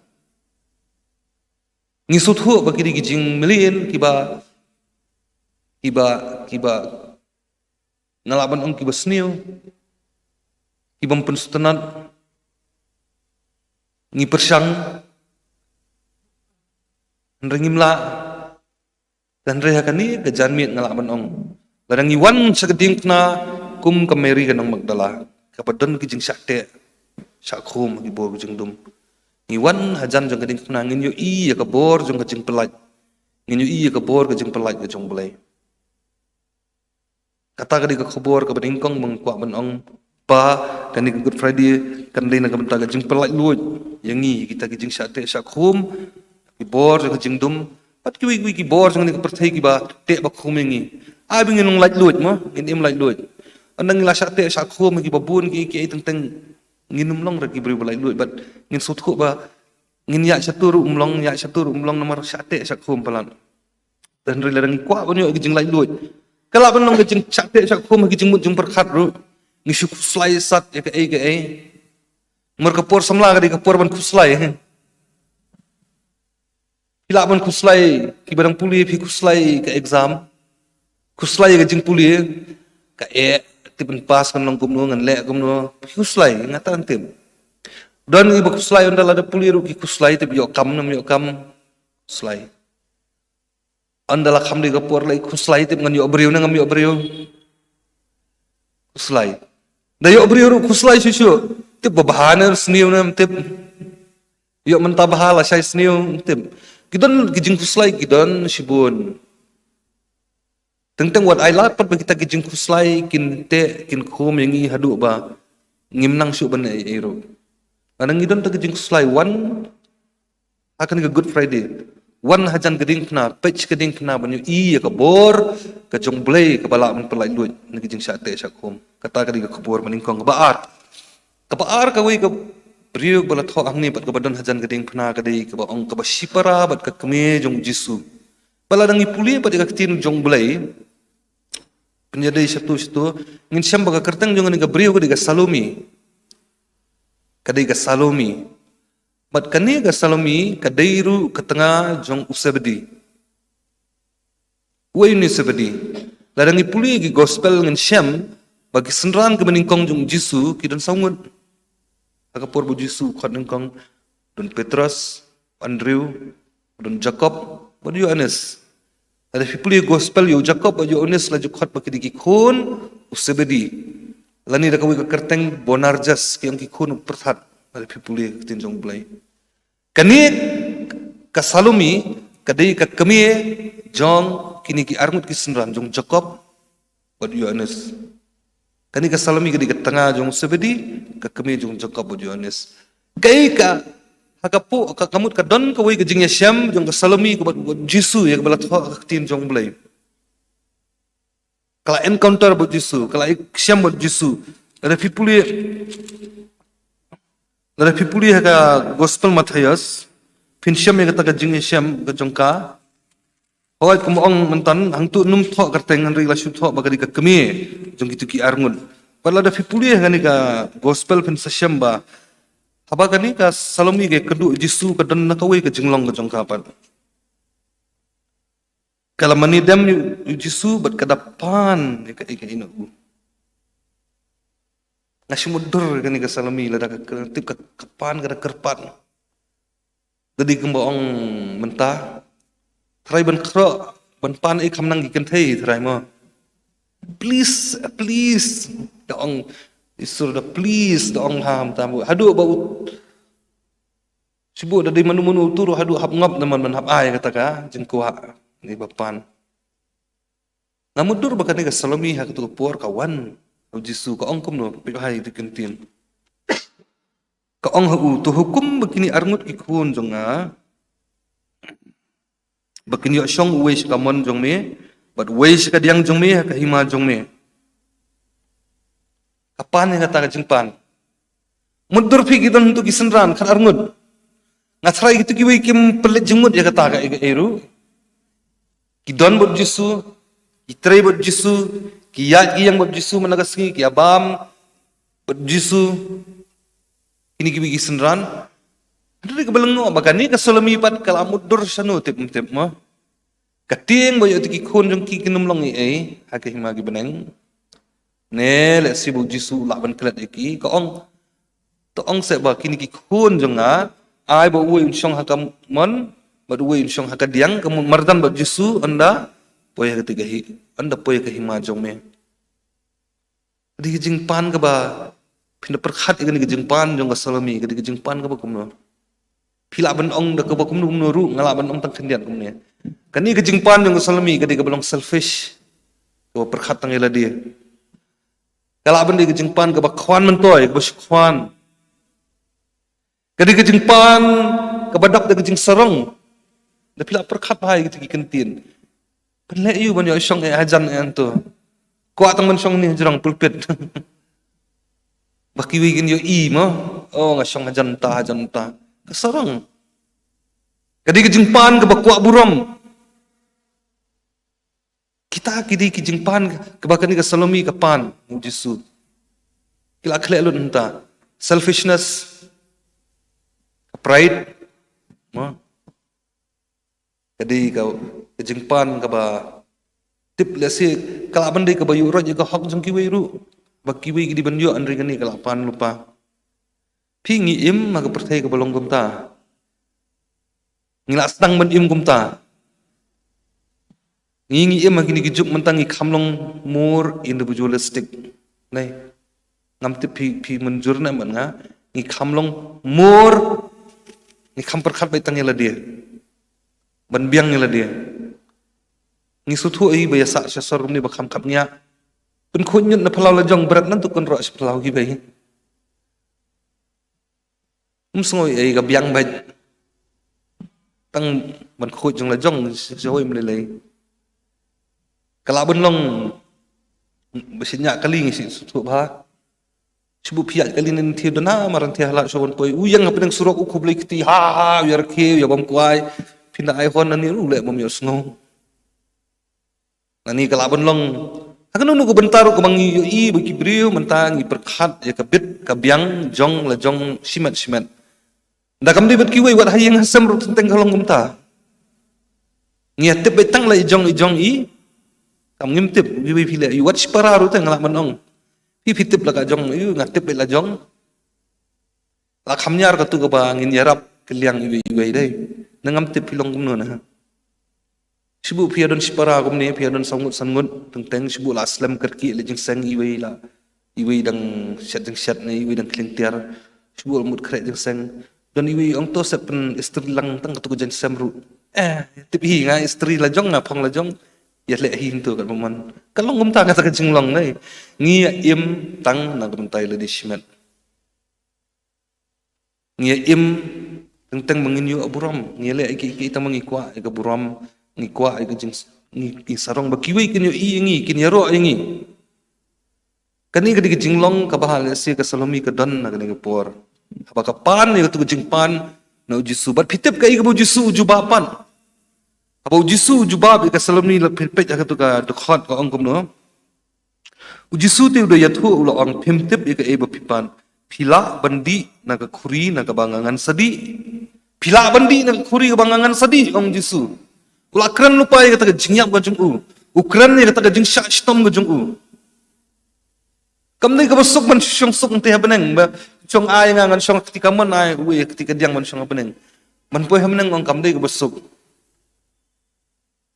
Ngi sngewthuh ba ki dei ki jingmlien kiba, kiba, kiba nga lah ban ong kiba sniew, kiba pynsngewtynnat. Ngi pyrshang, hynrei ngim lah. Hynrei ha kane ka janmiet nga lah ban ong, lada ngi wan sha ka diengphna kum ka Mary ka nong Magdala, kaba don ki jingshah teh shah khum ha ki bor ka jingdum, ngi wan hajan jong ka diengphna, ngin ïohi ïa ka bor jong ka jingpyllait. Ngin ïohi ïa ka bor ka jingpyllait ka jong U Blei. Kata ka dei ka khubor kaba nyngkong ba nga kwah ban ong, ba kane ka Good Friday kan dei na ka bynta ka jingpyllait luid ïa ngi, kita ki jingshah teh shah khum, ki bor jong ka jingdum, bad kiwei kiwei ki bor jong kane ka pyrthei kiba teh ba khum ïa ngi. Ai ba ngin long laitluid mo, ngin im laitluid. Ynda ngi la shah teh shah khum kiba bun ki, kiei teng teng, ngin ym long re ki briew ba laitluid, bad ngin sngewthuh ba ngin ïaid shatur ruh ym long, ïaid shatur ruh ym long namar shah teh shah khum palat. Hynrei lada ngi kwah ban ïoh ki jinglaitluid, ka lah ban long ka jingshah teh shah khum ha ki jingmut jingpyrkhat ruh. Ngi shu khuslai sat ïa kaei kaei. Namar ka por samla ka dei ka por ban khuslai. Phi lah ban khuslai, kiba dang pule phi khuslai ka exam, khuslai ka jingpule, ka eh, tip ban pass kan long kumno, ngan leh kumno, phi khuslai, nga tang tip. Don kiba khuslai ynda lada pule ruh ki khuslai, tip ïoh kam ne ym ïoh kam, khuslai. Ynda la kham dei ka por leh khuslai, tip ngan ïoh briew ne ngam ïoh briew, khuslai. Da ïoh briew ruh khuslai shuh shuh, tip ba bha ne sniew ne ym tip. Ïoh mynta bha lashai sniew, tip. Ki don ki jingkhuslai ki don shibun. Teng teng wat ai lad pat ba kita ki jingkhuslai kin teh kin khum ïa ngi haduh ba ngim nang shuh ban ei ei ruh. Lada ngi don ta ki jingkhuslai, wan ha kane ka Good Friday, wan hajan ka diengphna, peit ka diengphna ban ïohi ïa ka bor ka jong U Blei kaba lah ban pyllait luid na ki jingshah teh shah khum. Kata ka dei ka khubor ba nyngkong. Kaba ar, kaba ar, kawei ka briew ba la thoh hangne bad kaba don hajan ka diengphna ka dei kaba ong kaba shipara bad ka kmie jong U Jisu. Ba lada ngi pule bad ïa ka ktien jong U Blei, pynïadei shato shato, ngin shem ba ka kyrteng jong kane ka briew ka dei ka Salome. Ka dei ka Salome. Bad kane ka Salome ka dei ruh ka tnga jong u Sebedi. Uei une u Sebedi? Lada ngi pule ki gospel ngin shem ba ki synran kiba nyngkong jong U Jisu ki don saw ngut. Ha ka por ba U Jisu u khot nyngkong, don Petros, Andrew, don Jakob bad Ïoannis. Lada phi pule gospel, ïa u Jakob bad Ïoannis la ju khot ba ki dei ki khun u Sebedi. Lane da kawei ka kyrteng Boanerges, ki ong ki khun u pyrthat. Lada phi pule ka ktien jong U Blei, kane ka Salome ka dei ka kmie jong kine ki arngut ki synran jong Jakob bad Ïoannis. Kane ka Salome ka dei ka tnga jong u Sebedi, ka kmie jong Jakob bad Ïoannis. Kaei ka, ha ka por, ka, ka mut ka don kawei ka jingïashem jong ka Salome ka bad, bad U Jisu ïa kaba la thoh ha ka ktien jong U Blei. Ka la encounter bad U Jisu, ka la shem bad U Jisu. Lada phi pule, lada phi pule ha ka gospel Mathaios, phin shem ïa kata ka jingïashem ka jong ka. Hooid, kumba ong mynta, hangto ym thoh kyrteng, hynrei la shu thoh ba ka dei ka kmie jong kito ki arngut. Bad lada phi pule ha kane ka gospel phin sa shem ba haba kane ka Salome ka ïakynduh U Jisu ka don na kawei ka jinglong ka jong ka pat. Ka la mane dem ïa U Jisu bad ka da pan ïa ka, ïa ka ïing u. Nga shu mutdur ïa kane ka Salome, lada ka, ka tip ka, ka pan ka da kyrpad. Ka dei kumba ong mynta, trai ban khroh ban pan, eh, kham nang ki kynthei trai mo. Please, please, da ong Isur da, please, da ong ha mynta mo. Haduh ba u Shu buh da dei mano mano uto ruh haduh hap ngop namar ban hap ai kata ka jingkwah ne ba pan. Nga mutdur ba kane ka Salome ha kato ka por ka wan ha U Jisu, ka ong kumno, peit ha ito ki ktien. Ka ong ha u, to hukum ba kine arngut ki khun jong nga ba kin ïoh shong, uwei sha ka mon jong me bad uwei sha ka diang jong me ha ka hima jong me. Ka pan ïa kata ka jingpan. Mutdur phi, ki don to ki synran khatar ngut. Nga tharai kito kiwei kim pynleit jingmut ïa kata ka, ïa kaei ruh. Ki don bad Jisu, ki trei bad Jisu, ki ïaid ki ïeng bad Jisu man la ka sngi, ki ïabam bad Jisu, kine kiwei ki synran. Hynrei kaba lyngngoh ba kane ka Salome pat ka la mutdur shano tip tip mo. Ka tieng ba ïoh ïa ki khun jong ki kin ym long ei ei ha ka hima ki bneng. Ne lehse ba u Jisu u lah ban klet ïa ki, ka ong, to ong seh ba kine ki khun jong nga, ai ba uwei un shong ha ka mon bad uwei un shong ha ka diang, ka mut marjan bad Jisu, ynda poi ha kata ka hi, ynda poi ha ka hima jong me. Ka dei ka jingpan kaba, phin da pyrkhat ïa kane ka jingpan jong ka Salome, ka dei ka jingpan kaba kumno. Phi lah ban ong da kaba kumno kumno ruh, nga lah ban ong tang khyndiat kumne. Kane ka jingpan jong ka Salome ka dei kaba long selfish, kaba pyrkhat tang ïa lade. Ka lah ban dei ka jingpan kaba khwan myntoi, kaba shu khwan. Ka dei ka jingpan kaba dap da ka jingsarong. Da phi lah pyrkhat bha ïa kita ki kyntien. Pynleh ïa u ban ïoh shong eh hajan eh hangto. Kwah tang ban shong ne hajrong pulpit. Ba kiwei kin ïohi mo. Oh, nga shong hajan ta, hajan ta. Ka sarong. Ka dei ka jingpan kaba kwah burom. Kita ki dei ki jingpan kaba kane ka Salome ka pan u Jisu. Ki la khleh lut mynta. Selfishness, pride, mo. Ka dei ka, ka jingpan kaba tip lehse ka lah ban dei kaba ïuh roit ïa ka hok jong kiwei ruh. Ba kiwei ki dei ban ïoh, hynrei kane ka la pan lypa. Phi, ngi im ha ka pyrthei kaba long kumta. Ngi lah sdang ban im kumta. Ngi, ngi im ha kine ki juk mynta ngi kham long more individualistic. Nai. Ngam tip phi, phi mynjur ne em bad nga. Ngi kham long more. Ngi kham pyrkhat beit tang ïa lade. Ban biang ïa lade. Ngi sngewthuh hi ba ïa sah sha sor kumne ba kham khapngiah. Pynkhuid ñiut na phyllaw la jong, bret nangta kynroh sha phyllaw hi ba hi. Ym sngew ei ka biang beit. Tang ban khuid jong la jong sha, sha hoi ym lei lei. Ka lah ban long ba shu ñiah kali ngi shu sngewthuh bha. Shu buh phi ïaid kali na lynti duna maran ti hala shu ban poi. U ïeng ha pdeng surok u khublei kti ha ha, u ïa rkhie, u ïa bam kwai. Phin da ai hon na ni ruh leh bam ïoh sngew. Nani ka lah ban long. Ha kano kano ka bynta ruh kaba ngi ïohi ba ki briew mynta ngi pyrkhat ïa ka bit ka biang jong la jong shimet shimet. Da kam dei bad kiwei wat ha ïing ha sem ruh teng teng ka long kumta. Ngi ïa tip beit tang la i jong i jong i. Kam ngim tip kiwei phi leh i wat shipara ruh teng lah ban ong. Phi phi tip la ka jong i nga tip beit la jong. La kham ñiar katu kaba ngin ïarap kylliang iwei iwei dei. Na ngam tip phi long kumno na. Shu buh phi ïa don shipara kumne, phi ïa don saw ngut san ngut, teng teng shu buh la slem kyrkieh la jingseng iwei la. Iwei dang shet jingshet ne, iwei dang khlieng tiar. Shu buh la mut khreh jingseng. Don iwei ong to sep pyn istri lang tang katu ka jingsem ruh. Eh, tip hi nga istri la jong nga phong la jong. Ïa leh hi hangto kat ba mon. Ka long kumta kata ka jinglong ne. Ngi ïa im tang na ka bynta ïa lade shimet. Ngi ïa im teng teng ba ngin ïoh burom. Ngi ïa leh ïa ki, ki tang ba ngi kwah ïa ka burom, ngi kwah ïa ka jing, ngi, ngi sarong ba kiwei kin ïohi ïa ngi, kin ïaroh ïa ngi. Kane ka dei ka jinglong kaba ha lehse ka Salome ka don na kane ka por. Haba ka pan ïa katu ka jingpan na u Jisu. Bad phi tip kaei kaba u Jisu u jubab pat. Haba u Jisu u jubab ïa ka Salome la phi peit ha katu ka dkhot ka ong kumno. U Jisu te u da ïathuh u la ong phim tip ïa kaei ba phi pan. Phi lah ban dih na ka khuri na kaba nga ngan sa dih. Phi lah ban dih na ka khuri kaba nga ngan sa dih ong u Jisu. U la kren lypa ïa kata ka jingïap ka jong u. U kren ïa kata ka jingshah shitom ka jong u. Kam dei kaba suk ban shong suk nte ha bneng ba shong ai nga ngan shong kti kamon ai u kti ka diang ban shong ha bneng. Ban poi ha bneng ong kam dei kaba suk.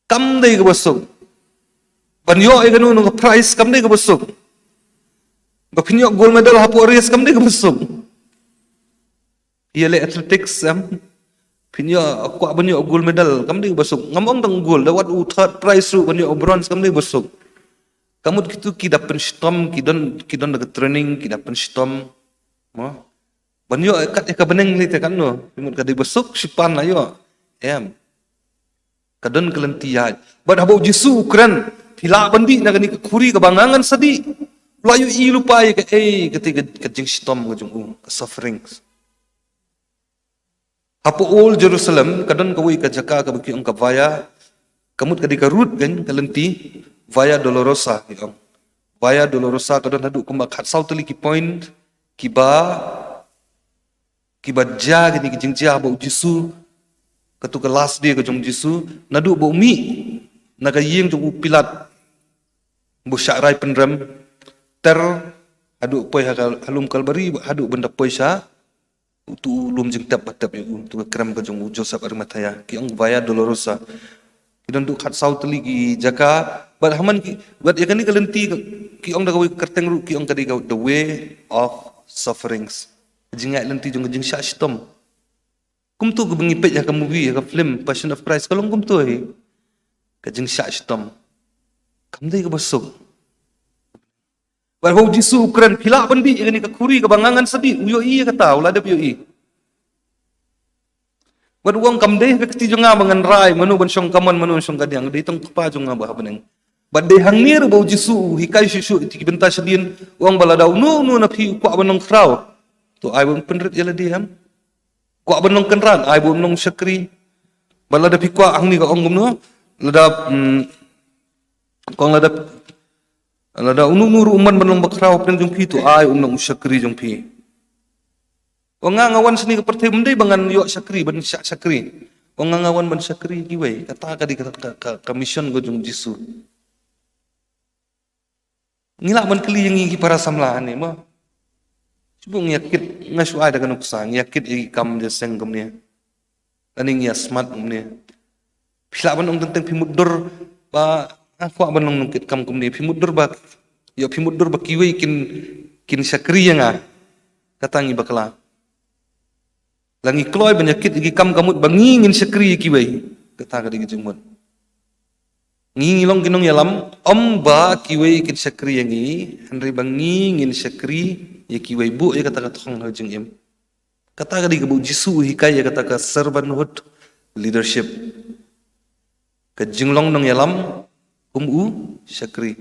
Kam dei kaba suk. Ban ïoh ïa kano kano ka prize kam dei kaba suk. Ba phin ïoh gold medal hapoh race kam dei kaba suk. Ïa leh athletics em. Phin ïoh kwah ban ïoh gold medal kam dei kaba suk. Ngam ong tang gold da wat u third prize ruh ban ïoh bronze kam dei kaba suk. Ka mut kitu ki da pynshitom ki don ki don da ka training ki da pynshitom. Mo. Ban ïoh kat ïa ka bneng lei te katno. Ka mut ka dei ba suk shipan la ïoh. Em. Ka don ka lynti ïaid. Bad haba u Jisu u kren phi lah ban dih na kane ka khuri kaba nga ngan sa dih. La ïohi lypa ïa kaei kata ka, ka jingshitom ka jong u ka sufferings. Hapoh Old Jerusalem ka don kawei ka jaka kaba ki ong ka via Ka mut ka dei ka root kan ka lynti Via Dolorosa, ki ong. Via Dolorosa ka don haduh kumba khatsaw tylli ki point kiba kiba jia kine ki jingjia ba u Jisu, katu ka last day ka jong u Jisu, naduh ba u mih na ka ïing jong u Pilat, ba u shah rai pynrem, ter haduh poi ha ka, ha lum Kalbari, haduh ban da poi sha utu u lum jingtep ba tep ïa u, utu ka krem ka jong u Joseph Arimathea, ki ong Via Dolorosa. Ki don haduh khatsaw tylli ki jaka, bad ha man ki, bad ïa kane ka lynti ka, ki ong da kawei ka kyrteng ruh, ki ong ka dei ka the way of sufferings. Ka jingïaid lynti jong ka jingshah shitom. Kumtu kaba ngi peit ha ka movie, ha ka film Passion of Christ, ka long kumtu hi. Ka jingshah shitom. Kam dei kaba suk. Bad haba u Jisu u kren, phi lah ban dih ïa kane ka khuri kaba nga ngan sa dih, u ïohi ïa kata, u la dep ïohi. Bad u ong kam dei ha ka kti jong nga ba ngan rai mano ban shong kamon, mano ban shong kadiang, dei tang u Kpa jong nga ba ha bneng. Bad dei hangne ruh ba u Jisu u hikai shuh shuh ïa ki bynta shadien, u ong ba lada uno uno na phi u kwah ban long khraw, to ai ba un pynrit ïa lade, em. Kwah ban long kynrad, ai ba un long shakri. Bad lada phi kwah, hangne ka ong kumno, lada, mm, ka ong lada, lada uno uno ruh um mon ban long bakhraw hapdeng jong phi, to ai un long u shakri jong phi. Ong nga, nga wan shane ka pyrthei ym dei ba ngan ïoh shakri, ban shah shakri. Ong nga, nga wan ban shakri kiwei. Kata ka dei ka, ka, ka, ka mission ka jong u Jisu. Ngi lah ban kylli ïa ngi ki para samla hangne mo. Shu buh ngi ïa kit, nga shu ai da ka nuksa, ngi ïa kit ïa ki kam jingïaseng kumne. Lane ngi ïa smat kumne. Phi lah ban ong teng teng phi mutdur ba nga kwah ban long nongkit kam kumne. Phi mutdur ba, ïoh phi mutdur ba kiwei kin, kin shakri ïa nga. Kata ngi bakla. La ngi kloi ban ïa kit ïa ki kam ka mut ba ngi ngin shakri ïa kiwei. Kata ka dei ka jingmut. Ngi ngi long ki nongïalam, ym ba kiwei kin shakri ïa ngi, hynrei ba ngi ngin shakri ïa kiwei, buh ïa kata ka thong ha jingim. Kata ka dei kaba u Jisu u hikai ïa kata ka servanthood leadership. Ka jinglong nongïalam kum u shakri.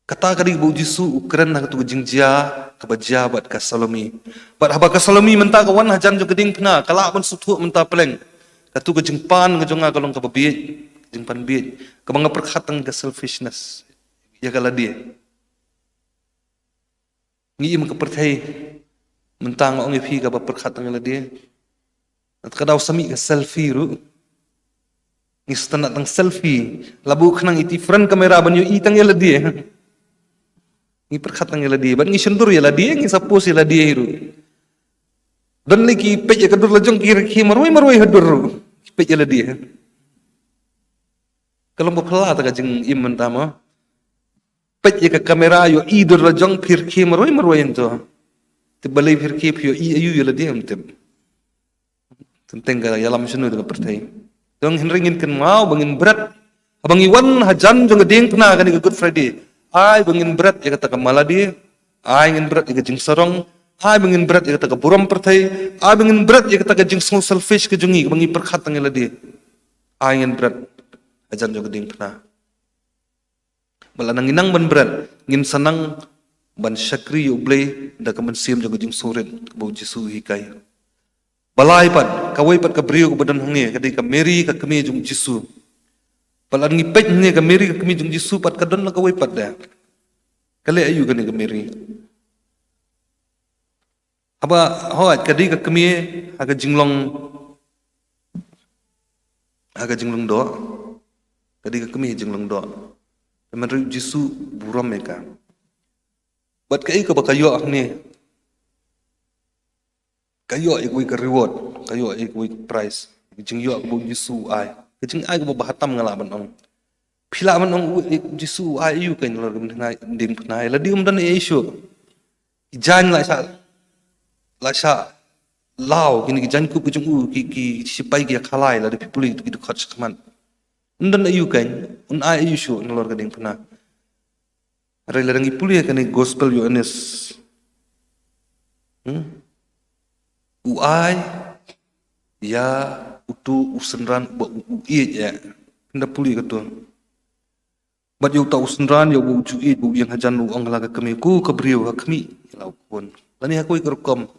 Kata ka dei ba u Jisu u kren ha katu ka jingjia kaba jia bad ka Salome. Bad haba ka Salome mynta ka wan hajan jong ka diengphna, ka lah ban sngewthuh mynta pleng. Katu ka jingpan ka jong nga ka long kaba bieit, jingpan bieit. Kaba nga pyrkhat tang ka selfishness. Ïa ka lade. Ngi im ka pyrthei mynta nga ong ïa phi kaba pyrkhat tang ïa lade. Ka daw sa mih ka selfie ruh. Ngi sngewtynnat tang selfie. La buh khnang ïa ki front camera ban ïohi tang ïa lade. Ngi pyrkhat tang ïa lade. Bad ngi shon dur ïa lade, ngi sa post ïa lade ruh. Don lei ki peit ïa ka dur la jong ki rkhie marwei marwei ha dur ruh. Ki peit ïa lade. Ka long ba phylla ta ka jingim mynta mo. Peit ïa ka camera ïohi dur la jong phi rkhie marwei marwei hangto. Te balei phi rkhie phi ïohi aïu ïa lade ym tip. Teng teng ka ïalam shano da ka pyrthei. Dang hynrei ngin kynmaw ba ngin bret. Haba ngi wan hajan jong ka diengphna kane ka Good Friday. Ai ba ngin bret ïa kata ka malade. Ai ngin bret ïa ka jingsarong. Ai ba ngin bret ïa kata ka burom pyrthei. Ai ba ngin bret ïa kata ka jingsngew selfish ka jong ngi kaba ngi pyrkhat tang ïa lade. Ai ngin bret hajan jong ka diengphna. Ba lada ngi nang ban bret, ngin sa nang ban shakri ïa U Blei da ka mynsiem jong ka jingsngewrit kaba u Jisu u hikai. Ba lai pat, kawei pat ka briew kaba don hangne, ka dei ka Mary ka kmie jong u Jisu. Ba lada ngi peit hangne ka Mary ka kmie jong u Jisu pat ka don la kawei pat de. Ka leh aïu kane ka Mary? Haba, hooid, ka dei ka kmie ha ka jinglong, ha ka jinglong doh. Ka dei ka kmie ha jinglong doh. Te hynrei u Jisu burom ïa ka. Bad kaei kaba ka ïoh hangne? Ka ïoh ïa kawei ka reward, ka ïoh ïa kawei ka prize. Ka jingïoh kaba u Jisu u ai. Ka jingai kaba bha tam nga lah ban ong. Phi lah ban ong u, u Jisu u ai aïu kein nalor ka diengphna, diengphna. Lade um don ei ei shuh. Ki jaiñ la shah, la shah law, kine ki jaiñkup ki jong u, ki, ki shipai ki ïa khalai, lada phi pule ki dkhot sha khmat. Un don aïu kein, un ai aïu shuh nalor ka diengphna. Hynrei lada ngi pule kane gospel Ïoannis. Hmm? U ai ïa uto u synran uba u, u ïeit ïa. Phin da pule kato. Bad ïa uta u synran ïa uba u ju ïeit, ba u ïeng hajan, u ong ha la ka kmie, ko ka briew, ha khmih ïa la u khun. Lane ha kawei ka rukom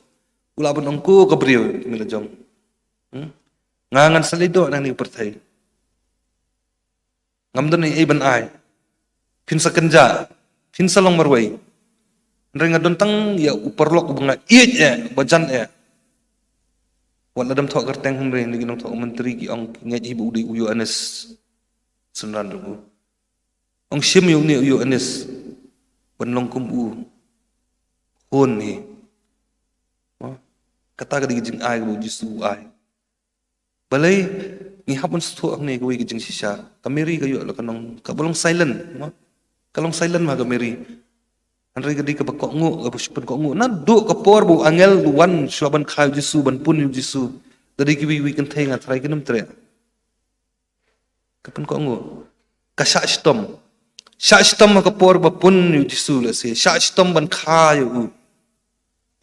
u lah ban ong ko ka briew, kmie la jong. Hmm? Nga ngan sa leit doh na kane ka pyrthei. Ngam don ei ei ban ai. Phin sa kynjah. Phin sa long marwei. Hynrei nga don tang ïa u paralok uba nga ïeit eh, uba jan eh. Wat la dam thoh kyrteng hynrei, na ki nongthoh commentary ki ong ki ngeit hi ba u dei u Ïoannis. Synran ruh u. Ong shim ïa une u Ïoannis ban long kum u khun hi. Mo? Kata ka dei ka jingai kaba u Jisu u ai. Balei ngi hap ban sngewthuh hangne kawei ka jingshisha. Ka Mary ka ïoh la ka nong, kaba long silent, mo? Ka long silent ma ka Mary. Hynrei ka dei kaba kohnguh, kaba shu pynkohnguh. Naduh ka por ba u angel u wan shuwa ban kha ïa u Jisu, ban pun ïa u Jisu. Da dei kiwei kiwei kynthei nga tharai kim treh. Ka pynkohnguh. Ka shah shitom. Shah shitom ha ka por ba pun ïa u Jisu lehse. Shah shitom ban kha ïa u.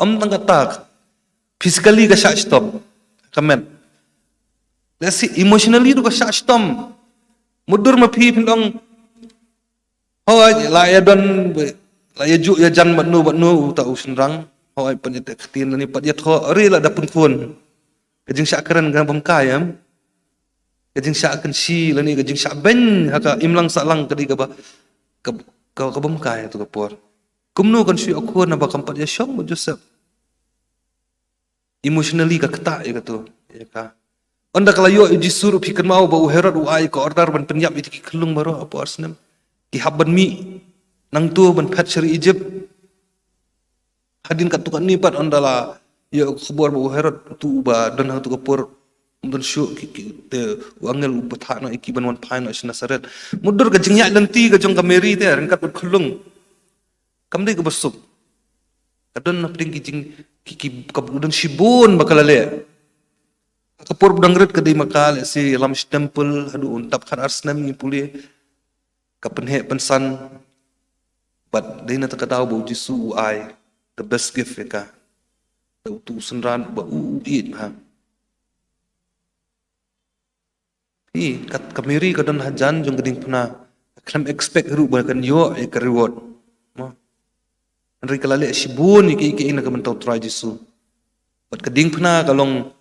Ym tang kata. Physically ka shah shitom. Ka met. Lehse emotionally ruh ka shah shitom. Mutdur ma phi phin ong, hooid, la ïa don, la ïa juh ïa jan bad no bad no uta u shynrang. Hooid, pat ïa teh ktien lane pat ïa thoh, hynrei la da pun khun. Ka jingshah kren ka bym kai em. Ka jingshah kynshi lane ka jingshah beiñ ha ka imlang sahlang ka dei kaba, ka, ka, ka bym kai ha tu ka por. Kumno kan shu ïa khun naba kam pat ïa shong bad Joseph. Emotionally ka ktah ïa katu, ïa ka. Ynda ka la ïoh ïa u Jisu ruh phi kynmaw ba u Herod u ai ka order ban pynïap ïa ki khyllung baroh ha por snem. Ki hap ban mih nangtu ban phet sha ri Egypt. Hadien katto katne pat ynda la ïoh ka khubor ba u Herod utu uba don ha katu ka por, um don shuh ki, ki, te u angel u batai noh ïa ki ban wan phai noh sha Nasaret. Mutdur ka jingïaid lynti ka jong ka Mary te ryngkat bad khyllung. Kam dei kaba suk. Ka don hapdeng ki jing, ki, ki, ka don shibun ba ka la leh. Ka por ba dang rit ka dei ma ka lehse ïalam sha temple haduh un tap khat ar snem ngi pule. Ka pynheh pynsan. Bad dei na kata ka daw ba u Jisu u ai the best gift ïa ka. Da utu u synran ba u, u ïeit bha. Phi, kat ka Mary ka don hajan jong ka diengphna. Ka khlem expect ruh ba kan ïoh ïa ka reward. Mo. Hynrei ka la leh shibun ïa kiei kiei na ka bynta u Trai Jisu. Bad ka diengphna ka long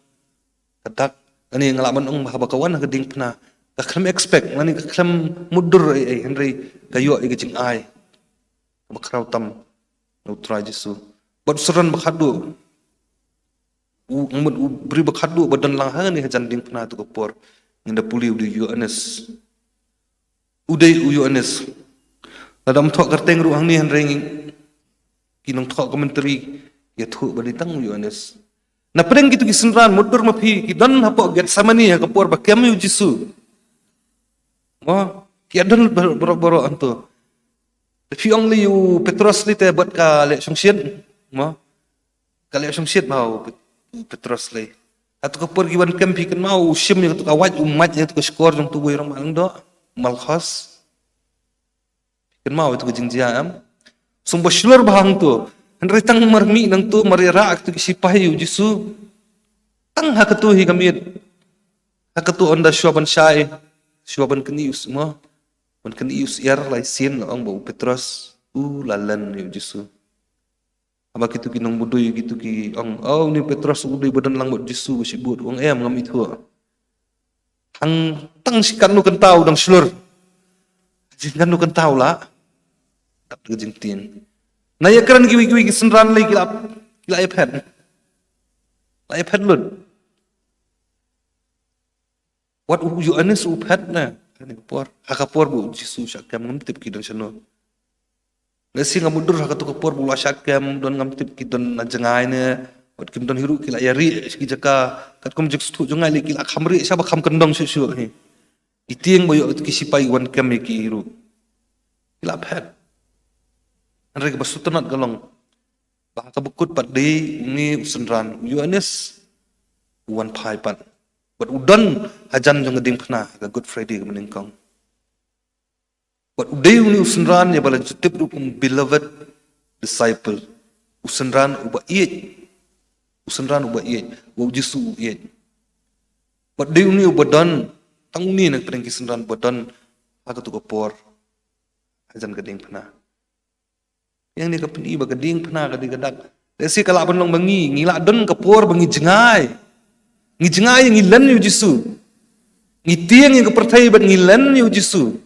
ka dak, lane nga lah ban ong ba haba ka wan ha ka diengphna, ka khlem expect lane ka khlem mutdur ei ei, hynrei ka ïoh ïa ka jingai kaba khraw tam na u Trai Jisu. Bad u synran ba khatduh, u, u briew ba khatduh ba don lang hangne hajan diengphna tu ka por, ngin da pule u dei u Ïoannis. U dei u Ïoannis. Lada ym thoh kyrteng ruh hangne hynrei ngi, ki nongthoh commentary ïathuh ba dei tang u Ïoannis. Na pdeng kitu ki synran mutdur ma phi ki don hapoh Gethsemane ha ka por ba kem ïa u Jisu. Mo, ki don baroh baroh hangto. Te phi ong lei u Petros lei te bad ka leh shongshit. Mo. Ka leh shongshit bha u Pet-, u Petros lei. Hato ka por ki wan kem phi kynmaw u shim ïa kato ka wait, u mait ïa kato ka shkor jong uto uwei u rangbah lyngdoh, Malkhos. Phi kynmaw ïa kato ka jingjia em? Sngewbha shlur bha hangto. Hynrei tang mar mih nangto mar ïarah kato ki sipai ïa u Jisu. Tang ha kato hi ka miet. Ha kato ynda shuwa ban shai, shuwa ban kynnoh u sma, ban kynnoh u syiar lai sien la ong ba u Petros u la len ïa u Jisu. Haba kitu ki nongmudui kitu ki ong, oh, une u Petros u dei ba don lang bad u Jisu ba shibun, u ong em ngam ithuh. Hangtang shi katno kynta u dang shlur. Shi katno kynta u la dap da ka jingtieng. Na ïakren kiwei kiwei ki synran lei ki la, ki la ïaphet. La ïaphet lut. Wat u Ïoannis u phet ne. Kane ka por. Ha ka por ba u Jisu shah kem ngam tip ki don shano. Lehse ngam mutdur ha kato ka por ba u la shah kem don ngam tip ki don na jngai ne. Wat kim don hi ruh ki la ïarieh sha ki jaka. Katkum jingsngewthuh jong nga lei ki la kham rieh shaba kham kyndong shuh shuh hi. Ki tieng ba ïoh ki sipai wan kem ïa ki hi ruh. Ki la phet. Hynrei kaba sngewtynnat ka long ba ha kaba kut pat dei une u synran u Ïoannis u wan phai pat. Bad u don hajan jong ka diengphna ha ka Good Friday kaba nyngkong. Bad u dei une u synran ïa ba la ju tip ruh kum beloved disciple. U synran uba ïeit. U synran uba ïeit. Uba u Jisu u ïeit. Bad dei une uba don, tang une na pdeng ki synran ba don ha kato ka por hajan ka diengphna. Ïa kane ka pyni ba ka diengphna ka dei ka dak. Lehse ka lah ban long ba ngi, ngi lah don ka por ba ngi jngai. Ngi jngai ngi len ïa u Jisu. Ngi tieng ïa ka pyrthei bad ngi len ïa u Jisu.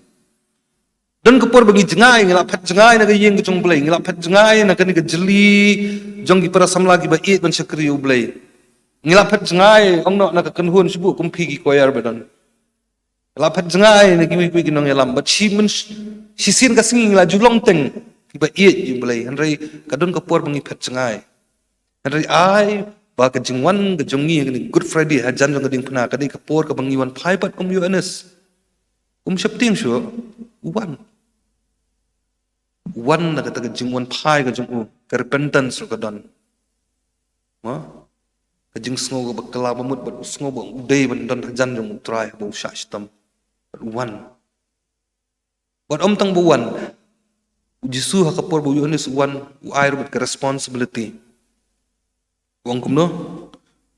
Don ka por ba ngi jngai, ngi la phet jngai na ka ïing ka jong U Blei, ngi la phet jngai na kane ka jylli jong ki para samla kiba ïeit ban shakri U Blei. Ngi la phet jngai, ong noh, na ka kynhun shu buh kum phi ki choir ba don. La phet jngai na kiwei kiwei ki nongïalam, bad shi myn, shisien ka sngi ngi la ju long teng kiba ïeit ïa U Blei. Hynrei ka don ka por ba ngi phet jngai. Hynrei ai ba ka jingwan ka jong ngi ha kane Good Friday hajan jong ka diengphna ka dei ka por kaba ngi wan phai pat kum u Ïoannis. Um sheptieng shuh, u wan. U wan na kata ka jingwan phai ka jong u, ka repentance ruh ka don. Mo? Ka jingsngew kaba kylla ba mut bad u sngew ba u dei ban don hajan jong U Trai, ba u shah shitom. Bad u wan. Bad ym tang ba u wan, U Jisu ha ka por ba u Ïoannis u wan, u ai ruh bad ka responsibility. U ong kumno?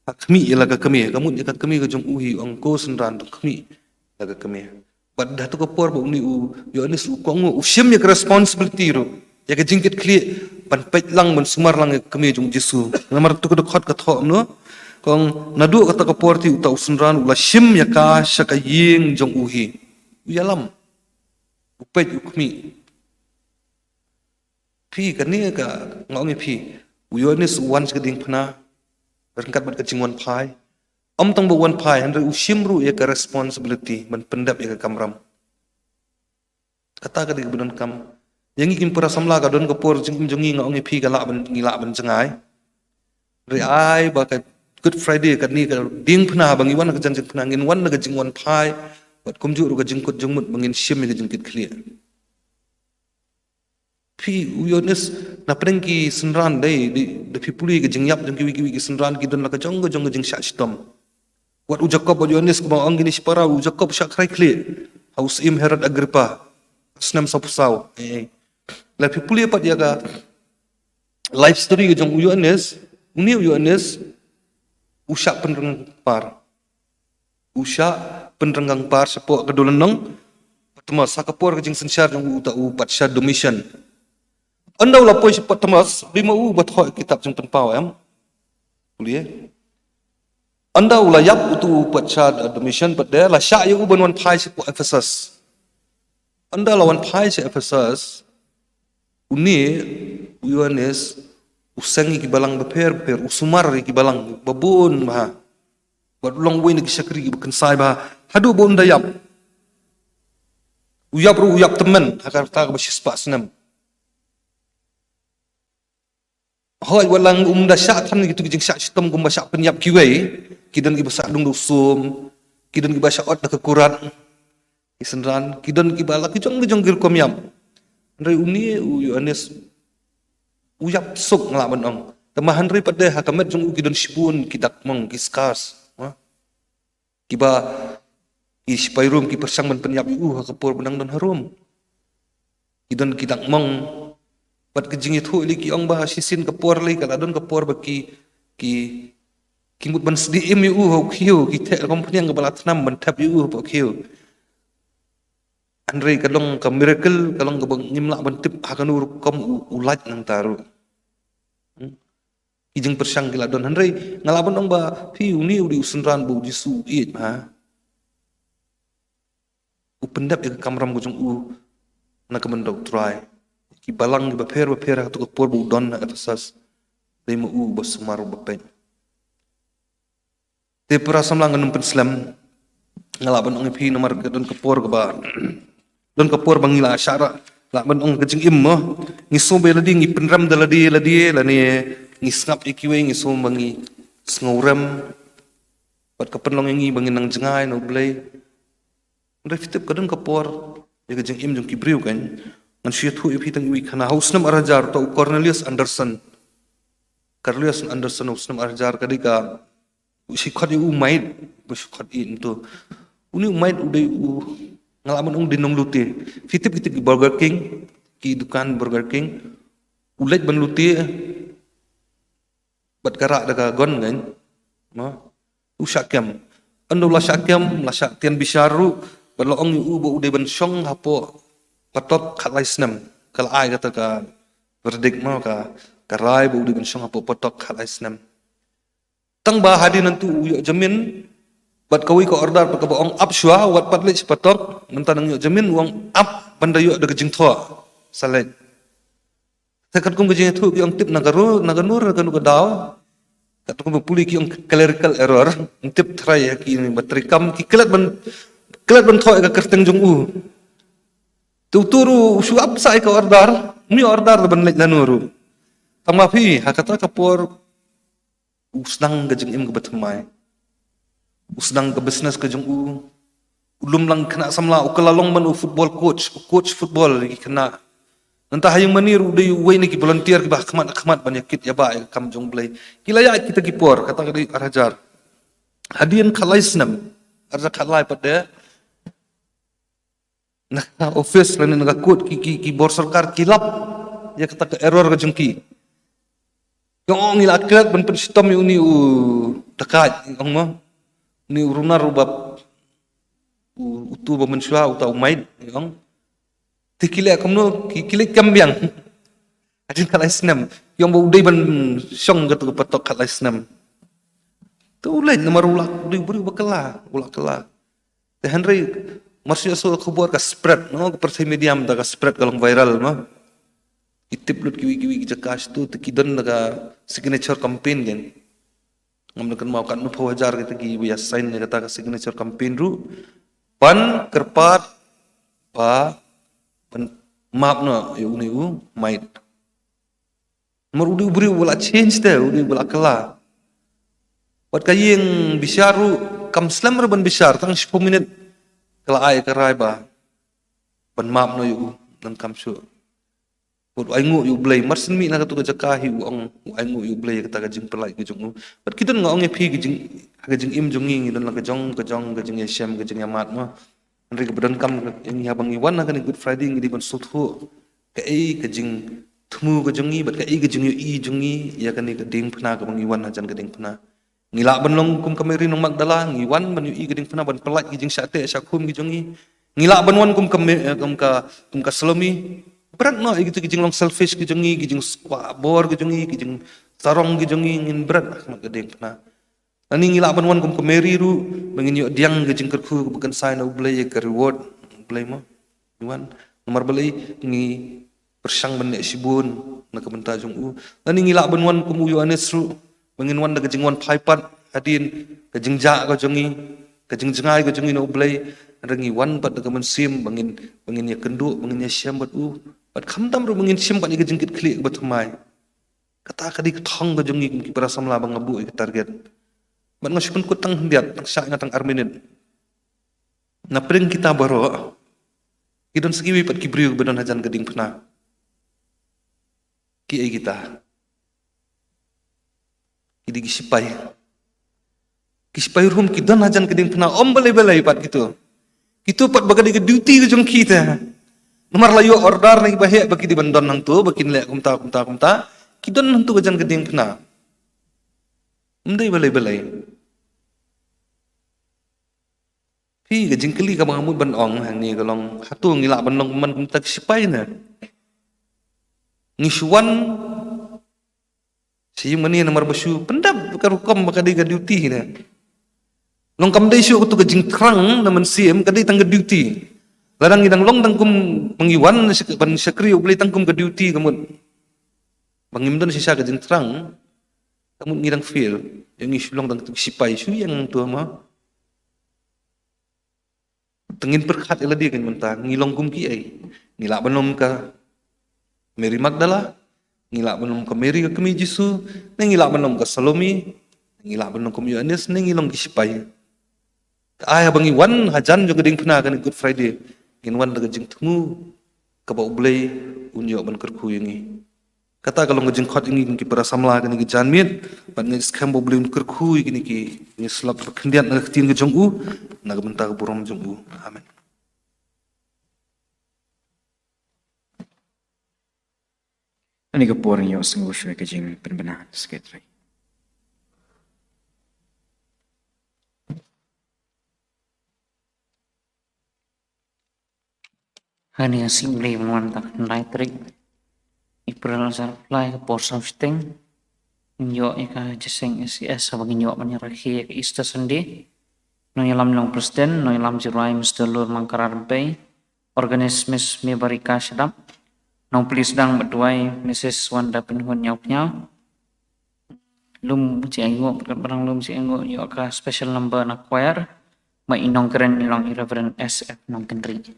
Ha khmih ïa la ka kmie, ka mut ïa ka kmie ka jong u hi, u ong, ko synran, to khmih ïa la ka kmie. Bad ha tu ka por ba une u Ïoannis u kohnguh, u shim ïa ka responsibility ruh, ïa ka jingkitkhlieh ban peit lang, ban sumar lang ïa ka kmie jong U Jisu. Namar tu ka dkhot ka thoh kumno? Ka ong, naduh kata ka por te uta u synran u la shim ïa ka sha ka ïing jong u hi. U ïalam. U peit, u khmih. Phi, kane ka, nga ong ïa phi, u Ïoannis u wan sha ka diengphna ryngkat bad ka jingwan phai. Ym tang ba u wan phai, hynrei u shim ruh ïa ka responsibility ban pyndep ïa ka kamram. Kata ka dei kaba donkam. Ïa ngi ki para samla, ka don ka por jingim jong ngi, nga ong ïa phi, ka lah ban, ngi lah ban jngai. Hynrei ai ba ka Good Friday, kane ka diengphna ba ngi wan ha ka jan jingphna, ngin wan na ka jingwan phai bad kumjuh ruh ka jingkut jingmut ba ngin shim ïa ka jingkitkhlieh. Phi, u Ïoannis, na pdeng ki synran dei, dei, da phi pule ka jingïap jong kiwei kiwei ki synran, ki don la ka jong ka jong ka jingshah shitom. Wat u Jakob, wat u Ïoannis, kumba ong kine shipara, u Jakob u shah krai khlieh ha u Syiem Herod Agrippa snem sawphew saw. Eh, la phi pule pat ïa ka life story ka jong u Ïoannis, une u Ïoannis u shah pynrung par. U shah pynrung par shapoh ka dula nong Patmos, ha ka por ka jingsynshar jong uta u patsha Domitian. Ynda u la poi sha Patmos, dei ma u ba thoh kitab Jingpynpaw, em? Pule. Ynda u la ïap uta u patsha Domitian pat de, la shah ïa u ban wan phai shapoh Ephesus. Ynda la wan phai sha Ephesus, une u Ïoannis u seng ïa ki balang bapher bapher, u sumar ïa ki balang babun bha. Bad u long uwei na ki shakri kiba kynsai bha haduh ba un da ïap. U ïap ruh u ïap tymmen ha ka rta kaba shispah snem. Hooid, wat la um da shah than kito ki jingshah shitom kumba shah pynïap kiwei, ki don kiba shah dung da u sum, ki don kiba shah ot da ka kurat, ki synran, ki don kiba la ki jong ki jong ki rukom ïap. Hynrei une u Ïoannis u ïap suk, nga lah ban ong. Tangba hynrei pat de ha ka met jong u ki don shibun ki dak mong, ki scars, ha? Kiba ki sipai Rom ki pyrshang ban pynïap ïa u ha ka por ba u dang don ha Rom. Ki don ki dak mong. Bad ka jingïathuh lei ki ong ba shisien ka por lei ka la don ka por ba ki, ki, ki mut ban sdieh im ïa u ha u khiew, ki theh rukom phniang kaba la thnam ban thep ïa u ha u khiew. Hynrei ka long ka miracle, ka long kaba ngim lah ban tip ha kano rukom u, u lait nangta ruh. Hmm? Ki jingpyrshang ki la don, hynrei nga lah ban ong ba phi, une u dei u synran ba u Jisu u ïeit, ha? U pyndep ïa ka kamram ka jong u na ka bynta U Trai. Ki balang kiba pher bapher ha kato ka por ba u don ha Ephesus, dei ma u ba sumar, ba peit. Te para samla, ngan ym pynslem, nga lah ban ong ïa phi namar ka don ka por kaba, don ka por ba ngi la shah rah, lah ban ong ka jingim mo. Ngi sngew ba lade ngi pynrem da lade lade, lane ngi sngap ïa kiwei, ngi sngew ba ngi sngewrem. Bad ka pynlong ïa ngi ba ngin nang jngai na U Blei. Hynrei phi tip, ka don ka por ïa ka jingim jong ki briew kan. Ngan shu ïathuh ïa phi tang iwei i khana. Ha u snem ar hajar, uta u Cornelius Anderson. Cornelius Anderson, ha u snem ar hajar, ka dei ka, u shu khot ïa u maid, ba shu khot ïa u to. Une u maid u dei u, nga lah ban ong u dei nonglute. Phi tip kita ki Burger King, ki dukan Burger King. U leit ban lute bad ka rah da ka gun kan. Mo? U shah kem. Ynda u la shah kem, la shah tian bishar ruh, bad la ong ïa u ba u dei ban shong hapoh patok khatlai snem. Ka la ai kata ka verdict mo, ka, ka rai ba u dei ban shong hapoh patok khatlai snem. Tangba hadien nangta u ïoh jamin, Bad kawei ka order pat kaba ong ap shuwa, wat pat leit sha patok, mynta nang ïoh jamin, u ong ap ban da ïoh da ka jingthoh. Sa leit. Te katkum ka jingïathuh ki ong tip na ka ru, na ka nur, na ka nu ka daw. Katkum ba pule ki ong clerical error, ym tip trai ha ki ni ba treikam, ki klet ban, klet ban thoh ïa ka kyrteng jong u. Te utu ruh u shu ap sa ïa ka order, ym ïoh order ban leit lano ruh. Tang ma phi, ha kata ka por, u sdang ka jingim kaba thymmai. U sdang ka business ka jong u. U lum lang khynnah samla, u kylla long ban u football coach, u coach football ïa ki khynnah. Nangta ha ïing mane ruh u dei uwei na ki volunteer kiba ha khmat ha khmat ban ïa kit ïa ba ïa ka kam jong U Blei. Ki la ïaid kita ki por, kata ka dei ar hajar. Hadien khatlai snem, ar hajar khatlai pat de, na ka office lane na ka court ki, ki, ki bor sorkar ki lap ïa kata ka error ka jong ki. Ki ong ngi la klet ban pynshitom ïa une u dakaid, ong mo. Une u runar uba, u, utu ba mynshuwa, uta u maid, ong. Te ki leh kumno, ki, ki leh kam biang. Hadien khatlai snem, ki ong ba u dei ban shong katu ka patok khatlai snem. Te u leit namar u la, u dei u briew ba kylla, u la kylla. Te hynrei, mar shu ïohsngew ka khubor ka spread, no, ka pyrthei media mynta ka spread ka long viral, ma. Ki tip lut kiwei kiwei ki jaka shatu, te ki don da ka signature campaign kein. Ngam da kynmaw katno phew hajar kita kiba ïa sign ïa kata ka signature campaign ruh. Ban kyrpad, ba, ban map noh ïa une u maid. Namar u dei u briew uba la change te, u dei uba la kylla. Bad ka ïing bishar ruh, kam slem ruh ban bishar, tang shiphew minit, ka la ai ka rai ba ban map noh ïa u, donkam shuh. Bad u ainguh ïa U Blei, mar shen mih na katu ka jaka hi u ong, u ainguh ïa U Blei ïa kata ka jingpyllait ka jong u. Bad ki don nga ong ïa phi ka jing, ha ka jingim jong ngi ngi don la ka jong, ka jong, ka jingïashem, ka jingïamad mo. Hynrei kaba donkam ïa ngi haba ngi wan ha kane Good Friday ngi dei ban sngewthuh kaei ka jingthmu ka jong ngi, bad kaei ka jingïohi jong ngi ïa kane ka diengphna kaba ngi wan hajan ka diengphna. Ngi lah ban long kum ka Mary nong Magdala, ngi wan ban ïohi ka diengphna, ban pyllait ki jingshah teh shah khum ki jong ngi. Ngi lah ban wan kum ka Me-, eh, kum ka, kum ka Salome. Bret noh ïa kitu ki jinglong selfish ki jong ngi, ki jingkwah bor ki jong ngi, ki jingsarong ki jong ngi, ngin bret ha khmat ka diengphna. Lane ngi lah ban wan kum ka Mary ruh, ba ngin ïoh diang ka jingkyrkhu kaba kynsai na U Blei ïa ka reward U Blei mo. Ngi wan, namar balei ngi pyrshang ban leh shibun na ka bynta jong u. Lane ngi lah ban wan kum u Ïoannis ruh, ba ngin wan da ka jingwan phai pat hadien ka jingjah ka jong ngi, ka jingjngai ka jong ngi na U Blei, hynrei ngi wan pat da ka mynsiem ba ngin, ba ngin ïakynduh, ba ngin ïashem bad u. Bad khamtam ruh ba ngin shim pat ïa ka jingkitkhlieh kaba thymmai. Kata ka dei ka thong ka jong ngi kum ki para samla ba nga buh ïa ka target. Bad nga shu pynkut tang khyndiat, tang shah nga tang ar minit. Na pdeng kita baroh, ki don sa kiwei pat ki briew kiba don hajan ka diengphna. Kiei kita? Ki dei ki sipai. Ki sipai ruh ki don hajan ka diengphna, ym balei balei pat kito. Kito pat ba ka dei ka duty ka jong ki te. Namar la ïoh order na kiba heh ba ki dei ban don hangto, ba kin leh kumta, kumta, kumta. Ki don hangto hajan ka diengphna. Ym dei balei balei. Phi, ka jingkylli kaba nga mut ban ong hangne ka long, hato ngi lah ban long man kumta ki sipai ne? Ngi shu wan sha ïing mane namar ba shu pyndep ka rukom ba ka dei ka duty ne? Long kam dei shuh katu ka jingthrang na mynsiem, ka dei tang ka duty. Lada ngi dang long tang kum ba ngi wan ban shakri U Blei tang kum ka duty ka mut. Ba ngim don shisha ka jingthrang, ka mut ngi dang fail. Ïa ngi shu long tang katu ki sipai, shu ïeng tu ma. Te ngin pyrkhat ïa lade kein mynta, ngi long kum kiei? Ngi lah ban long ka Mary Magdala, ngi lah ban long ka Mary ka kmie Jisu, ne ngi lah ban long ka Salome, ngi lah ban long kum Ïoannis, ne ngi long ki sipai. Ka ai haba ngi wan hajan jong ka diengphna kane Good Friday, ngin wan da ka jingthmu kaba U Blei un ïoh ban kyrkhu ïa ngi. Kata ka long ka jingkhot ïa ngi ki para samla kane ka janmiet, bad nga skhem ba U Blei un kyrkhu ïa kine ki, ngi slap ba khyndiat na ka ktien ka jong u, na ka bynta ka burom jong u. Amen. Kane ka por ngi ïoh sngewsih ka jingpynbna secretary. Hangne ka sngi U Blei ban wan tang khyndai tarik April arhajar arphew lai ka por saw shiteng. Ngin ïoh ïa ka jingïaseng S C S haba ngin ïoh ban ïarakhe ïa ka Easter Sunday. Nongïalam long President, nongïalam Jirai Mister Lur Mangkara Rempei, Organist Miss Mibarika Shadap, nongpule sdang bad duwai Missus Wanda Pynhun Ïawpnïaw, lum Jiango, bad barang lum Jiango, ïoh ka special number na choir, ma i nongkren i long i Reverend S F Nongkynrih.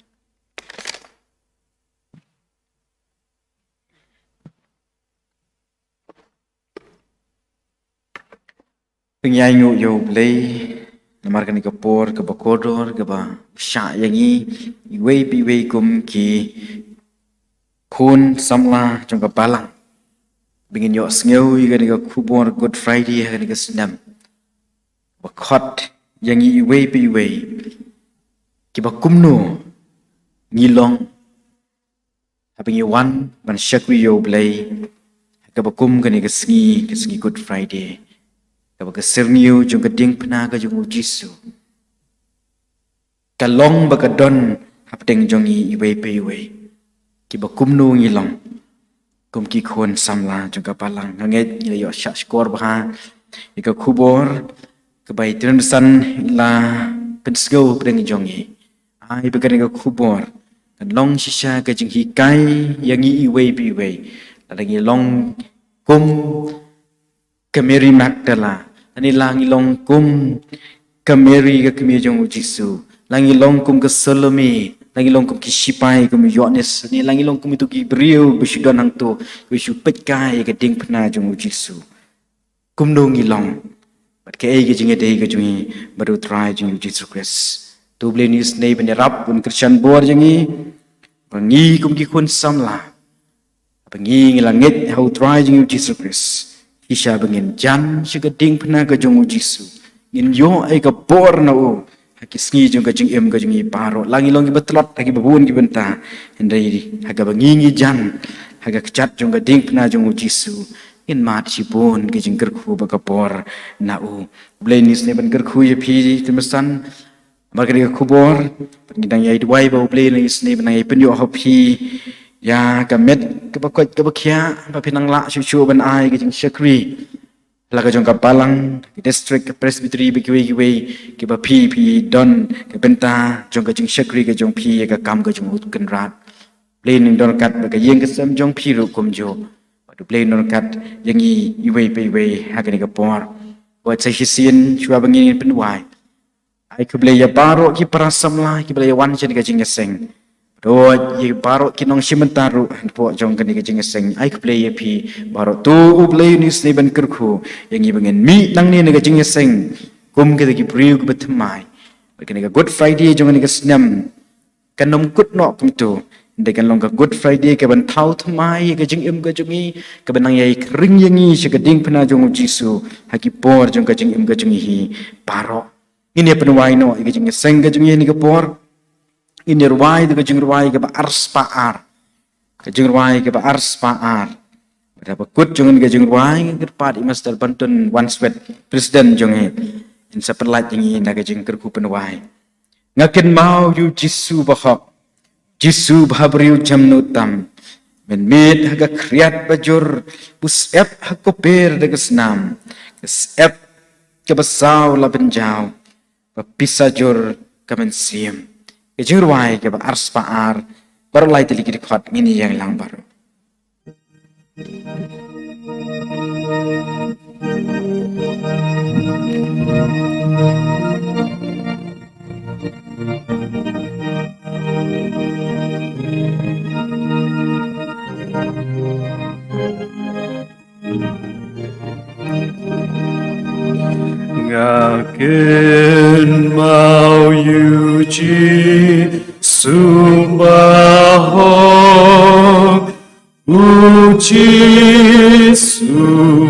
Pynïainguh ïa U Blei, namar kane ka por kaba kordor, kaba shah ïa ngi, iwei pa iwei kum ki khun samla jong ka balang. Ba ngin ïoh sngew ïa kane ka khubor Good Friday ha kane ka snem. Ba khot ïa ngi iwei pa iwei. Kiba kumno ngi long haba ngi wan ban shakri ïa U Blei, ha kaba kum kane ka sngi, ka sngi Good Friday, kaba ka syrngiew jong ka diengphna ka jong U Jisu ka long ba ka don hapdeng jong ngi iwei pa iwei. Kiba kumno ngi long kum ki khun samla jong ka balang. Nga ngeit ngi la ïoh shah shkor bha ïa ka khubor kaba i Trinsan i la pynsngew hapdeng jong ngi. Ai ba kane ka khubor kan long shisha ka jinghikai ïa ngi iwei pa iwei. Lada ngi long kum ka Mary Magdala, lane la ngi long kum ka Mary ka kmie jong U Jisu, la ngi long kum ka Salome, la ngi long kum ki shipai kum u Ïoannis, lane la ngi long kum itu ki briew ba shu don hangto, ba shu peit kai ïa ka diengphna jong U Jisu. Kumno ngi long bad kaei ka jingïadei ka jong ngi bad U Trai jong ngi U Jisu Khrist. To U Blei un isynei ban ïarap, un kyrshan bor jong ngi, ba ngi kum ki khun samla, ba ngi, ngi la ngeit ha U Trai jong ngi U Jisu Khrist, shisha ba ngin jan sha ka diengphna ka jong U Jisu, ngin ïoh ïa ka bor na U ha ki sngi jong ka jingim ka jong ngi baroh. La ngi long kiba tlot ha kiba bun ki bynta, hynrei ha kaba ngi ngi jan ha ka kjat jong ka diengphna jong U Jisu, ngin mad shibun ki jingkyrkhu bad ka bor na U. U Blei un isynei ban kyrkhu ïa phi Trinsan. Namar kane ka khubor, ngi dang ïai duwai ba U Blei un isynei ban nang ïai pynïoh ha phi ïa ka met kaba koit kaba khiah, ba phin nang lah shuh shuh ban ai ka jingshakri la ka jong ka balang, ka district, ka presbytery, ba kiwei kiwei kiba phi, phi don ka bynta jong ka jingshakri ka jong phi ïa ka kam ka jong U Kynrad. Blei un don ryngkat bad ka ïing ka sem jong phi ruh kumjuh. Bad U Blei un don ryngkat ïa ngi iwei pa iwei ha kane ka por. Wat sa shisien shuwa ba ngin pynduwai, ai khublei ïa baroh ki para samla kiba la ïa wan sha ka jingïaseng. Bad ïa baroh ki nongshim bynta ruh hapoh jong kane ka jingïaseng, ai khublei ïa phi baroh. To U Blei un isynei ban kyrkhu ïa ngi ba ngin mih nangne na ka jingïaseng kum kita ki briew kiba thymmai. Bad kane ka Good Friday jong kane ka snem kan ym kut noh kumto, hynrei kan long ka Good Friday kaban thaw thymmai ïa ka jingim ka jong ngi, kaban nang ïai khring ïa ngi sha ka diengphna jong U Jisu ha ki por jong ka jingim ka jong ngi hi baroh. Ngin ïa pynduwai noh ïa ka jingïaseng ka jong ngi ha kane ka por. Ngin ïa rwai da ka jingrwai kaba arspah ar. Ka jingrwai kaba arspah ar. Bad haba kut jong ngi ka jingrwai, ngi kyrpad ïa Mister Banton Wanswet, President jong ngi, in sa pynlait ïa ngi na ka jingkyrkhu pynduwai. Nga kynmaw ïa U Jisu bahok, Jisu bhabriew jemnud tam. Mynmiet ha ka khriat bajur, u syep ha ka per da ka snam. Ka syep kaba saw la pynjaw, ba pisa jur ka mynsiem. Ka jingrwai kaba arspah ar, baroh lai tylli ki dkhot ngin ïeng lang baroh. Nga kynmaw ïa U Jisu bahok, U Jisu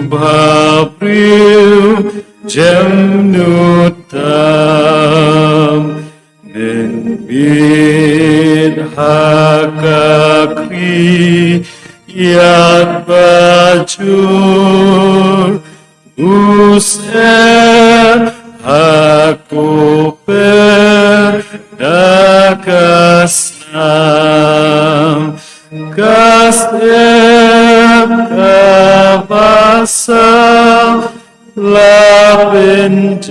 bhabriew jemnud tam. Mynmiet ha ka khriat bajur, u syep ha ka per da ka snam. Ka syep kaba saw la pynjaw,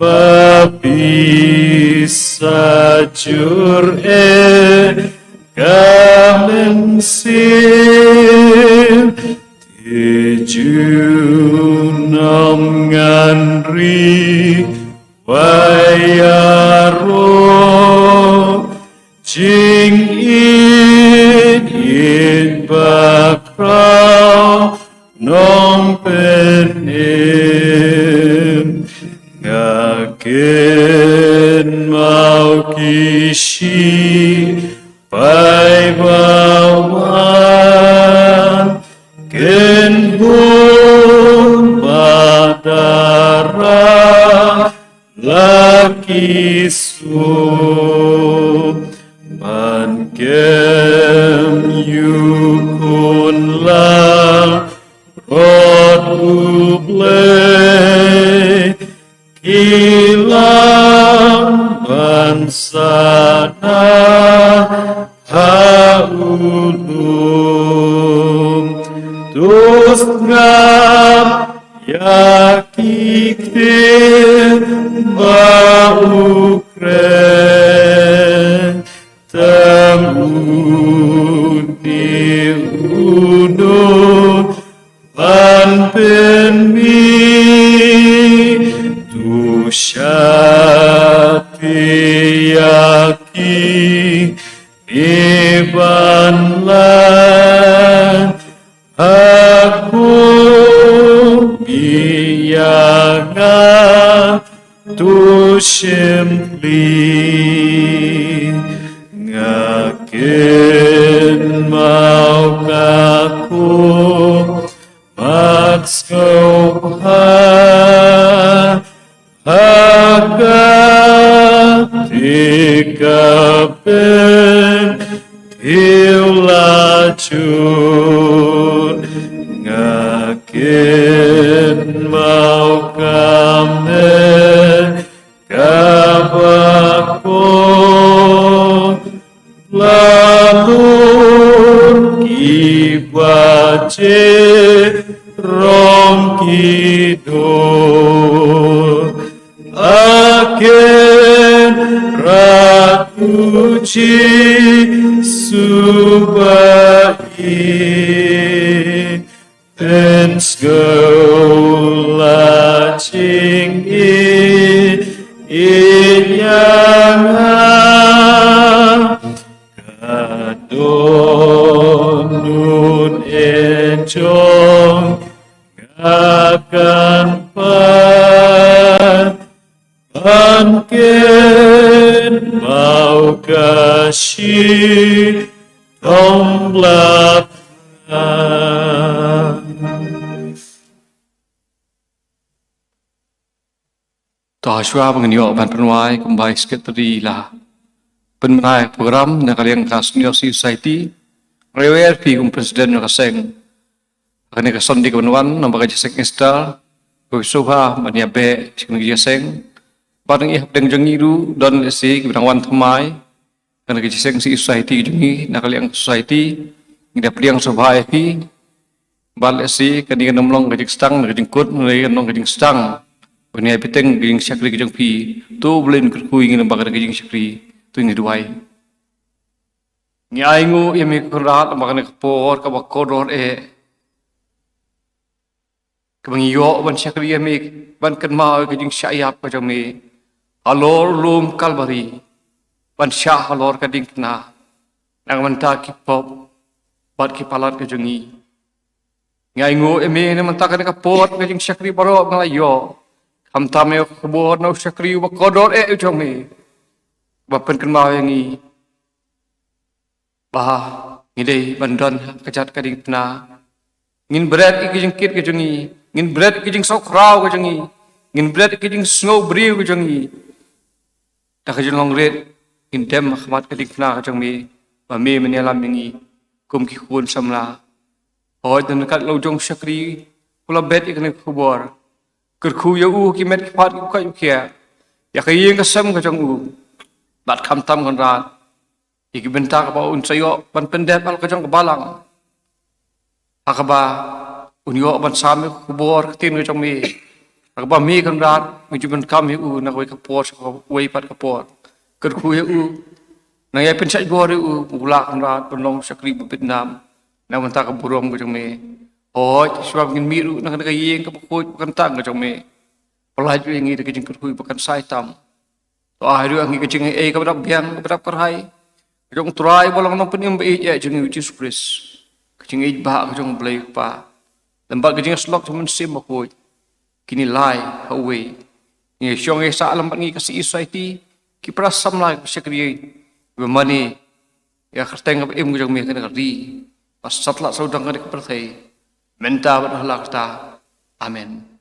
Ba pisa jur e ka mynsiem, te ju nong ngan ri wa ïaroh, jingïeit ïeit ba khraw nongpynim. Nga kynmaw ki shipai ba wan, kynhun ba dara la ki suk, ban kem ïukhun lang rot U Blei, ki lam ban sa ha u lum. To sngap ïa ki ktien ba u kren, tang une uno ban pynmih. To shati ïa ki ne ban lait ha khun ïa nga, to shim plie. Nga kynmaw ka khun mat sngewbha ha kata ka pynthiew la jur. Nga kynmaw ka met kaba khraw la lum, kiba jyrong ki dur. A Kynrad, U Jisu ba ïeit, pynsngew la jingïeit ïa nga. Ka don un e jong nga, kan pan ban kynmaw ka shitom bla. To, shuwa ba ngin ïoh ban pynwai, kumba i Secretary la pynbna ïa ka program na ka liang ka Senior Civil Society, nga ai wer ïa phi kum President jong ka seng, ha kane ka Sunday kaban wan, namar ka jingïaseng Easter, ko sngewbha ban ïa beh sha kane ka jingïaseng. Bad ngi hapdeng jong ngi ruh don lehse kiba dang wan thymmai, kane ka jingïaseng Civil Society ka jong ngi, na ka liang ka society, ngi da pdiang sngewbha ïa phi. Bad lehse kane kan ym long ka jingsdang na ka jingkut, hynrei kan long ka jingsdang ban ïa bteng ka jingshakri ka jong phi. To U Blei un kyrkhu ïa ngi lyngba kane ka jingshakri. To ngin duwai. Ngi ainguh ïa me ko Kynrad lyngba kane ka por kaba kordor eh, kaba ngi ïoh ban shakri ïa me, ban kynmaw ïa ka jingshah ïap ka jong me halor lum Kalbari, ban shah halor ka diengphna na ka bynta ki pop bad ki palat ka jong ngi. Ngi ainguh ïa me na ka bynta kane ka por ka jingshakri baroh ba nga la ïoh, khamtam ïa ka khubor na u shakri uba kordor eh u jong me, ba pynkynmaw ïa ngi ba ngi dei ban don ha kjat ka diengphna. Ngin bret ïa ka jingkit ka jong ngi, ngin bret ïa ka jingsngewkhraw ka jong ngi, ngin bret ïa ka jingsngewbriew ka jong ngi. Da ka jinglong rit ngin dem ha khmat ka diengphna ka jong me, ba me men ïalam ïa ngi kum ki khun samla. Hooid, na ka liang ka jong u shakri, u la bet ïa kane ka khubor. Kyrkhu ïa u ha ki met ki phad, ki u kait u khiah, ïa ka ïing ka sem ka jong u. Bad khamtam Kynrad, ïa ki bynta kaba un sa ïoh ban pyndep ha la ka jong ka balang, ha kaba un ïoh ban sam ïa ka khubor ka ktien ka jong me. Kaba me Kynrad, me ju pyndonkam ïa u na kawei ka por sha kawei pat ka por. Kyrkhu ïa u, nang ïa pynshait bor ïa u, u Kynrad, ban long shakri ba bit nam na ka bynta ka burom ka jong me. Hooid, shuwa ba ngin mih ruh na kane ka ïing kaba khuid ba kyntang ka jong me, pyllait ïa ngi da ka jingkyrkhu ba kan sai tam. To ai ruh ïa ngi ka jingaiei kaba dap biang, kaba dap kyrhai, ka jong u Trai ba long Nongpynim ba ïeit ïa jong ngi u Jisu Khrist, ka jingïeit ba ka jong u Blei u Kpa, lem bad ka jingïasyllok jong u Mynsiem Bakhuid, kin ïalai ha uwei. Ngi shong ngi sah lem bad ngi ka C E Society, ki para samla, ki shakri, kiba mane ïa ka kyrteng kaba im ka jong me ha kane ka ri, ba satlak sawdong kane ka pyrthei, mynta bad hala karta. Amen.